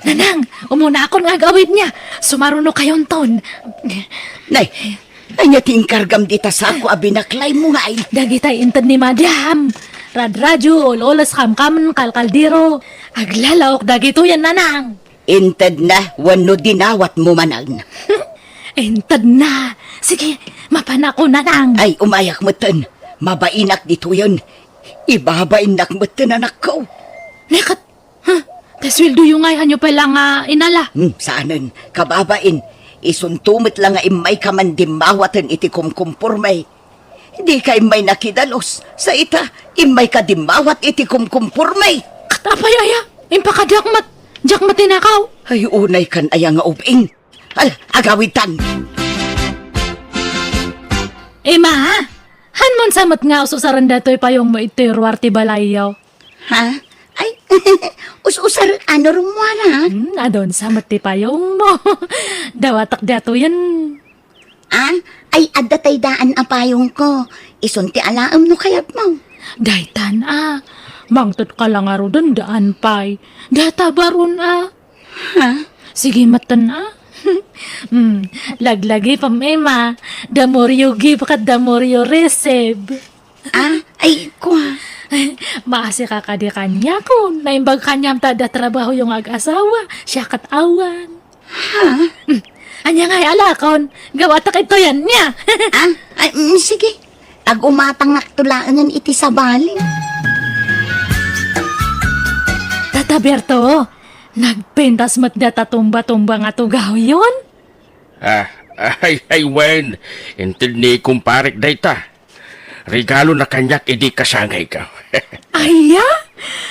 Nanang, umuna akon nga agawidna. Sumarunokayonton. Nay, ania ti inkargam dita sako a binaklaymo ngay? Dagitay inted ni Madam. Radradio, ul-ules, kamkam, kalkaldero. Aglalaok dagitoyen, nanang. Intedna wenno dinawatmo manen? Intedna. Sige, mapanakon, nanang. Ay, umayak metten. Mabainak ditoyen. Ibabainnak metten, anakko. Neket, ha? Ta sueldoyo ngay, hanyo pay la nga inala? Hmm, saanen. Kababain, isunto met la nga immayka man dimmawaten iti kumkumporme. Dika immay nakidalus, sa ita, immayka dimmawat iti kumkumporme. Ket apay aya? Impakadiak met, diak met tinakaw. Ay, unay kan aya nga ubing. Ala, agawidtan. Ima, hanmon sa met nga ususaren datoy payongmo iti ruar ti balayyo? Ha? Ay, us-usar, ano, Rumuara? Hmm, adun sa met ti payongmo. Dawatak datoyen. Ah, ay, adda tay daan a payongko. Isun ti alaem no kayatmo. Daytan a. Mangted ka la ngaruden daan pay. Data baron a. Ha? Sige, metten a. Hmm, laglagi pam, Emma. The more you give, ket the more you receive. Ah, ay, kua. Maasi ka kadi kaniakon. Naimbag kaniam ta adda trabahoyo nga ag-asawa. Siak ket awan. Ha? Hmm. Ania ngay alakon? Gawatak itoyen nia. Ah, ay, mm, sige. Agumatangakto laengen iti sabali. Tata Berto, nagpintas met data tumba-tumba nga tugawyon? Ah, ay, ay, wen. Inted ni kumparek dayta. Regalona kaniak idi kasangayko. Aya?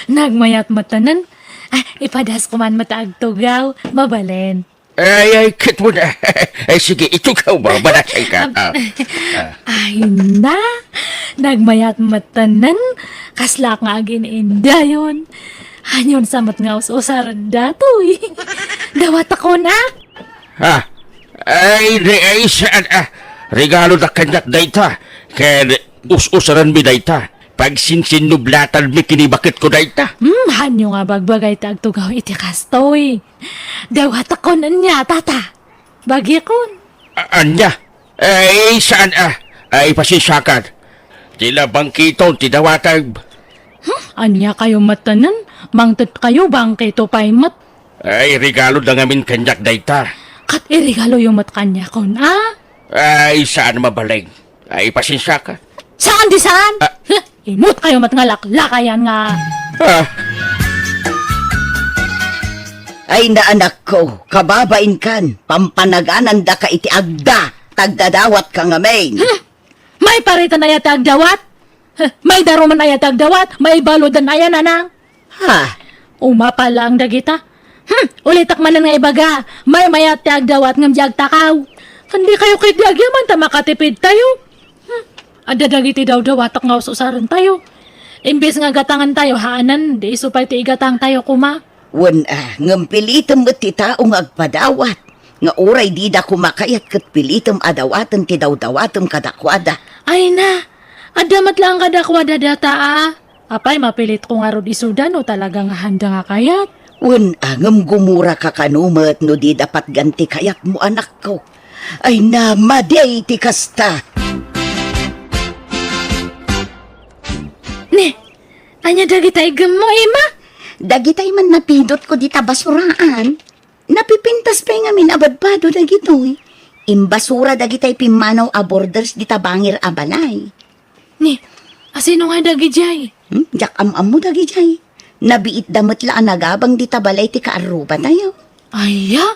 Nagmayat met tanan. Ah, ipadasko man met agtugaw. Mabalin. Ay, ay, ket mo na. Ay, sige, itugaw mo. Manasay ka. Ah, ah. Ay na, nagmayat met tanan. Kaslaak nga agin-indayon. Hanyon sa met nga us-usaren datoy. Dawatakon a. Ha? Ay, di, ay, saan, ah? Regalo na kaniak dayta. Ken us-usaranmi dayta. Pagsinsinnublatanmi ken ni baketko dayta. Hmm, hanyo nga bagbagay ti agtugaw iti kastoy. Dawatakon ania, tata? Bagikon. A-, ania? Ay, saan, ah? Ay, pasensiakan. Ti labangkiton ti dawatem. Hmm? Ania kayo met tanen? Mangted kayo, bangkito pay met. Ay, regalo da ngamin kaniak dayta. Ket iregaloyo met kaniakon, a? Ay, saan mabalin. Ay, pasensiaka. Saan di saan? Ah. Huh, imut kayo met nga laklakayan nga. Ah. Ay, naanakko, kababainkan, pampanaganandaka iti agda, tagdadawatka ngamin. Hmm. Maiparetan aya ti agdawat? Huh, maidaruman aya ti agdawat? Maibaludan aya, nanang? Ha? Umapal laeng dagita. Hmm, ulitek manen nga ibaga, maymayat ti agdawat ngem di agtakaw. Ken di kayo ketdi agyaman ta makatipid tayo. Hmm, adda dagiti dawdawatek nga us-usaren tayo. Imbes nga gatangan tayo, haanen, di isu pay ti igatang tayo koma. Wen a, ngem pilitem met ti tao nga agpadawat, nga uray dida koma kayat ket pilitem a dawaten ti dawdawatem kadakuada. Ay na, adda met laeng kadakuada data a. Apay, mapilitko ngarud isuda no talaga nga handa nga kayat? Wen a, ngem gumuraka kano met no dida patgan ti kayatmo, anakko. Ay na, madi ti kasta. Ne, ania dagita iggemmo, Emma? Dagitay man napidotko dita basuraan. Napipintas pay ngamin a badbado dagitoy. Imbasura dagitay pimmanaw a borders dita bangir a balay. Ni, asino ngay dagidiay? Hmm? Diak am-ammo dagidiay. Nabiitda met la a nagabang dita balay ti kaarrubatayo. Aya?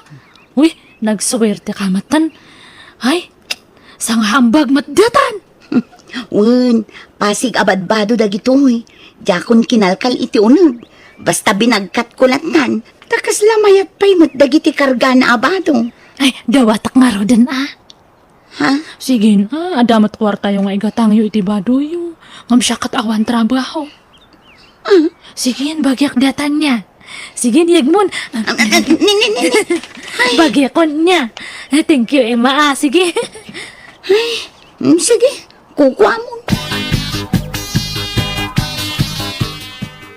Uy, nagsuwerte ka matan. Ay, sangahambag met datan. Wen, pasig a badbado dagitoy. Diakon kinalkal iti uneg. Basta binagkatko lattan, ta kasla mayat pay met dagiti kargana a bado. Ay, dawatak ngaruden a. Ha? Sige na, adda met kuartayo nga igatangyo iti badoyo. Ngem siak ket awan trabaho. Ah. Sige, bagiak datan niya. Sige, yegmon. Ah, ah, ah, ni, ni, ni, ni. Ay. Bagiakon niya. Thank you, Emma. Ah, sige. Ay, mm, sige. Kukuamon.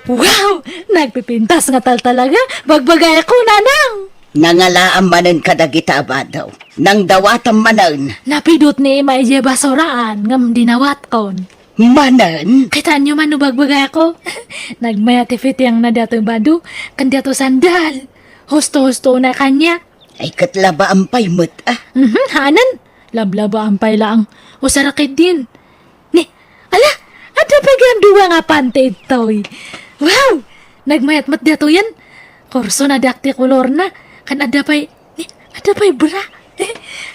Wow! Nagpipintas nga tal talaga. Bagbagayko, nanang! Nangalaam manen kadagita a bado. Nangdawatam manen. Napidot ni Emma idiay basuraan, ngem dinawatkon. Manen? Kitaenyo man no bagbagayko? Nagmayat ti fitiangna datoy bado, ken datoy sandal. Husto-husto na kaniak. Ay, ket labaam pay met, ah. Mhm, haanen. Lablabaan pay laeng. Usara ketdin. Ni, ala, adda pay gayam dua nga panty ditoy. Wow! Nagmayat met datoyen. Kurso na diak ti kolorna. Kan adda pay, ni, adda pay bra.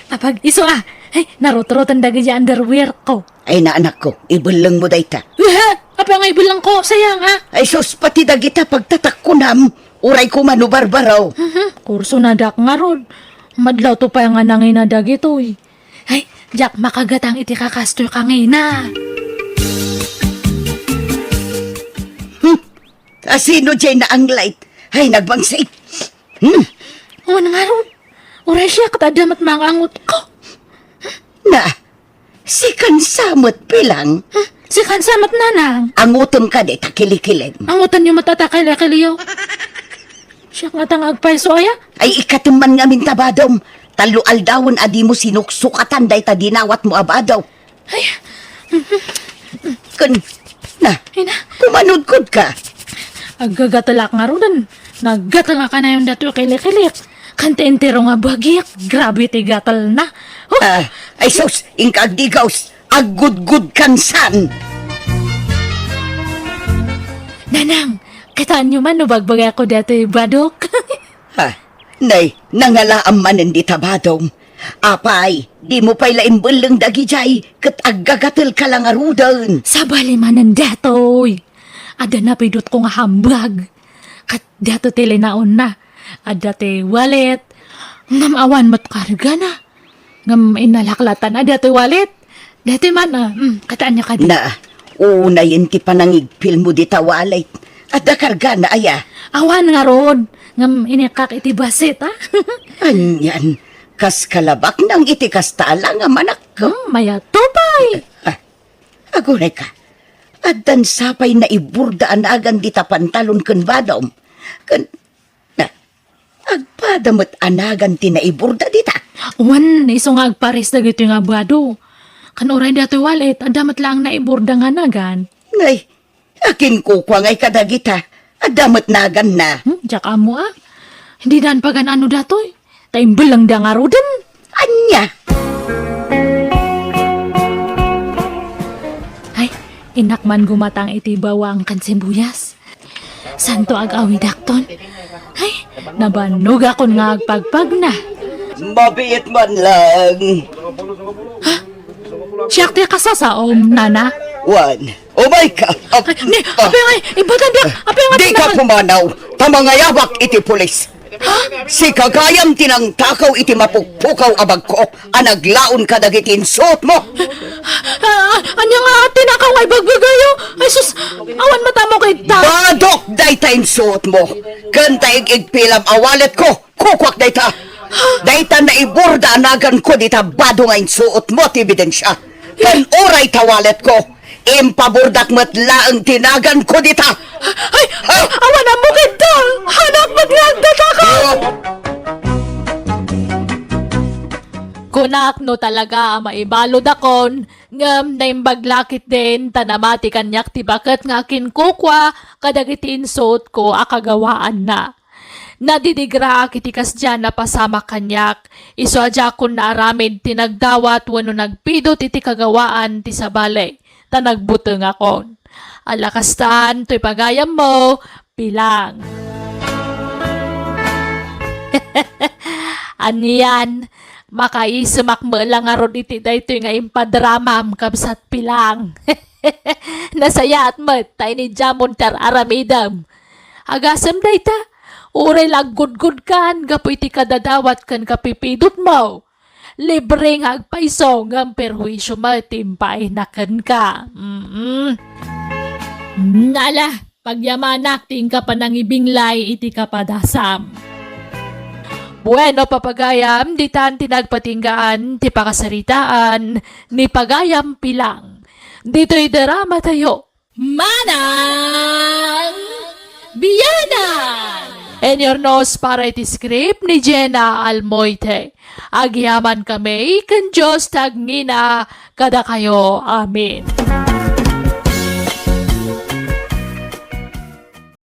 Apag-isu a. Ay, narutroten dagiti underwear ko. Ay, naanakko, ibellengmo dayta. Aha! Apay nga ibellengko? Sayang, ah. Ay, sus, pati dagita pagtatakkunam. Uray koma no barbaro. Mhm, kurso na diak ngarud. Madlawto pay nga nangina dagitoy. Ay, diak makagatang iti kakastoy kangina. Hmm. Asino diay naanglait? Ay, nagbangsik. Hmm. Awan ngarud. Uray siak ket adda met maangangot ko. Na, sikan sa met, Pilang. Hmm. Sikan sa met, nanang. Angotem kadi ta kilikilim. Angotenyo met ta kilikiliyo. Siak ngata nga agpayso aya? Ay, ikatem man ngamin ta badom. Tallo aldawen a dimo sinuksukatan dayta dinawatmo a bado. Ay. Ken, na, Ay na. Kumanudkod ka. Aggagatelak ngaruden. Naggatel nga kanayon datoy kilikilik. Kan ti entero nga bagik. Grabe ti gatelna. Oh. Ah, ay sus, inka agdigaws. Aggudgud kan san. Nanang, kitaenyo man no bagbagayko datoy badok. Ha? Nay, nangalaam manen dita badom. Apay, dimo pay la imbelleng dagidiay, ket aggagatel ka la ngaruden. Sabali manen datoy. Adda napidotko nga hambag. Ket datoy ti linaonna. Adda ti wallet. Ngem awan met kargana. Ngem innalak lattan a datoy wallet. Datoy man, ah, mm, kitaenyo kadi. Na, unayen ti panangigpilmo dita wallet. Adda kargana aya? Awan ngarud. Ngem inikkak iti bassit, ah. Anian, kas kalabaknang iti kasta a langam, anakko. Hmm, mayat to pay. Ah, aguray ka. Addan sapay naiburda a nagan dita pantalon ken badom. Ken Na, agpada met a nagan ti naiburda dita. Wen, isu nga agpares dagitoy nga bado. Kan uray datoy wallet, adda met laeng naiburda nga nagan. Nay, Akin kukua ngay kadagita. Adda met naganna. Hmm, diak ammo a. Dinan pagan-ano datoy. Ta imbellengda ngaruden. Ania? Ay, innak man gumatang iti bawang ken sibuyas. Santo ag-awidakton. Ay, nabannogakon nga agpagpagna. Mabiit man lang. Siak ti kasasaom, nana. Wen, umayka. Ap- Ay, ni, ah. Apay ngay, ibatanda, apay ngay Dika tinangan- pumanaw, ta mangayabak iti pulis. Sika gayam ti nangtakaw iti mapukpukaw a bagko a naglaon kadagiti insuotmo. Ah, ania nga tinakaw nga ibagbagayo? Ay, sus, awan matamo kay ta. Badok dayta insuotmo. Ken ta ig-igpilam a walletko, kukuak dayta. Dayta naiburda a naganko dita bado nga insuotmo ti ebidensia. Ken uray ta walletko, impaburdak met laeng ti naganko dita. Ay, ay, awan ammo kay ta. Hanak met nga agtataka. Kunak no talaga a maibaludakon, ngem naimbag la ketdin ta namati kaniak ti baket nga akinkukua kadagiti insuotko a kagawaanna. Nadidigraak iti kasdiay a napasamak kaniak, isu a diakon naaramid ti nagdawat wenno nagpidut iti kagawaan ti sabali, ta nagbutengakon. Ala kastan, toy pagayammo, Pilang. Anian, makaisemak met la ngarud iti daytoy nga impadramam, kabsat Pilang. Nasayaat met ta inidiamon ti ar-aramidem. Agasem dayta, uray la aggudgudkan gapu iti kadadawat ken kapipidutmo. Libre nga agpayso ngem perhuisio met ti impaayna kenka. Mm. Nala, pagyamanak ti inka panangibinglay iti kapadasam. Bueno, papagayam, ditan ti nagpatinggaan ti pakasaritaan ni Pagayam Pilang. Ditoy drama tayo. Manang Biyanan! In your nose para iti script ni Jenna Almoite. Agyaman kami ken Dios ti agngina kadakayo. Amen.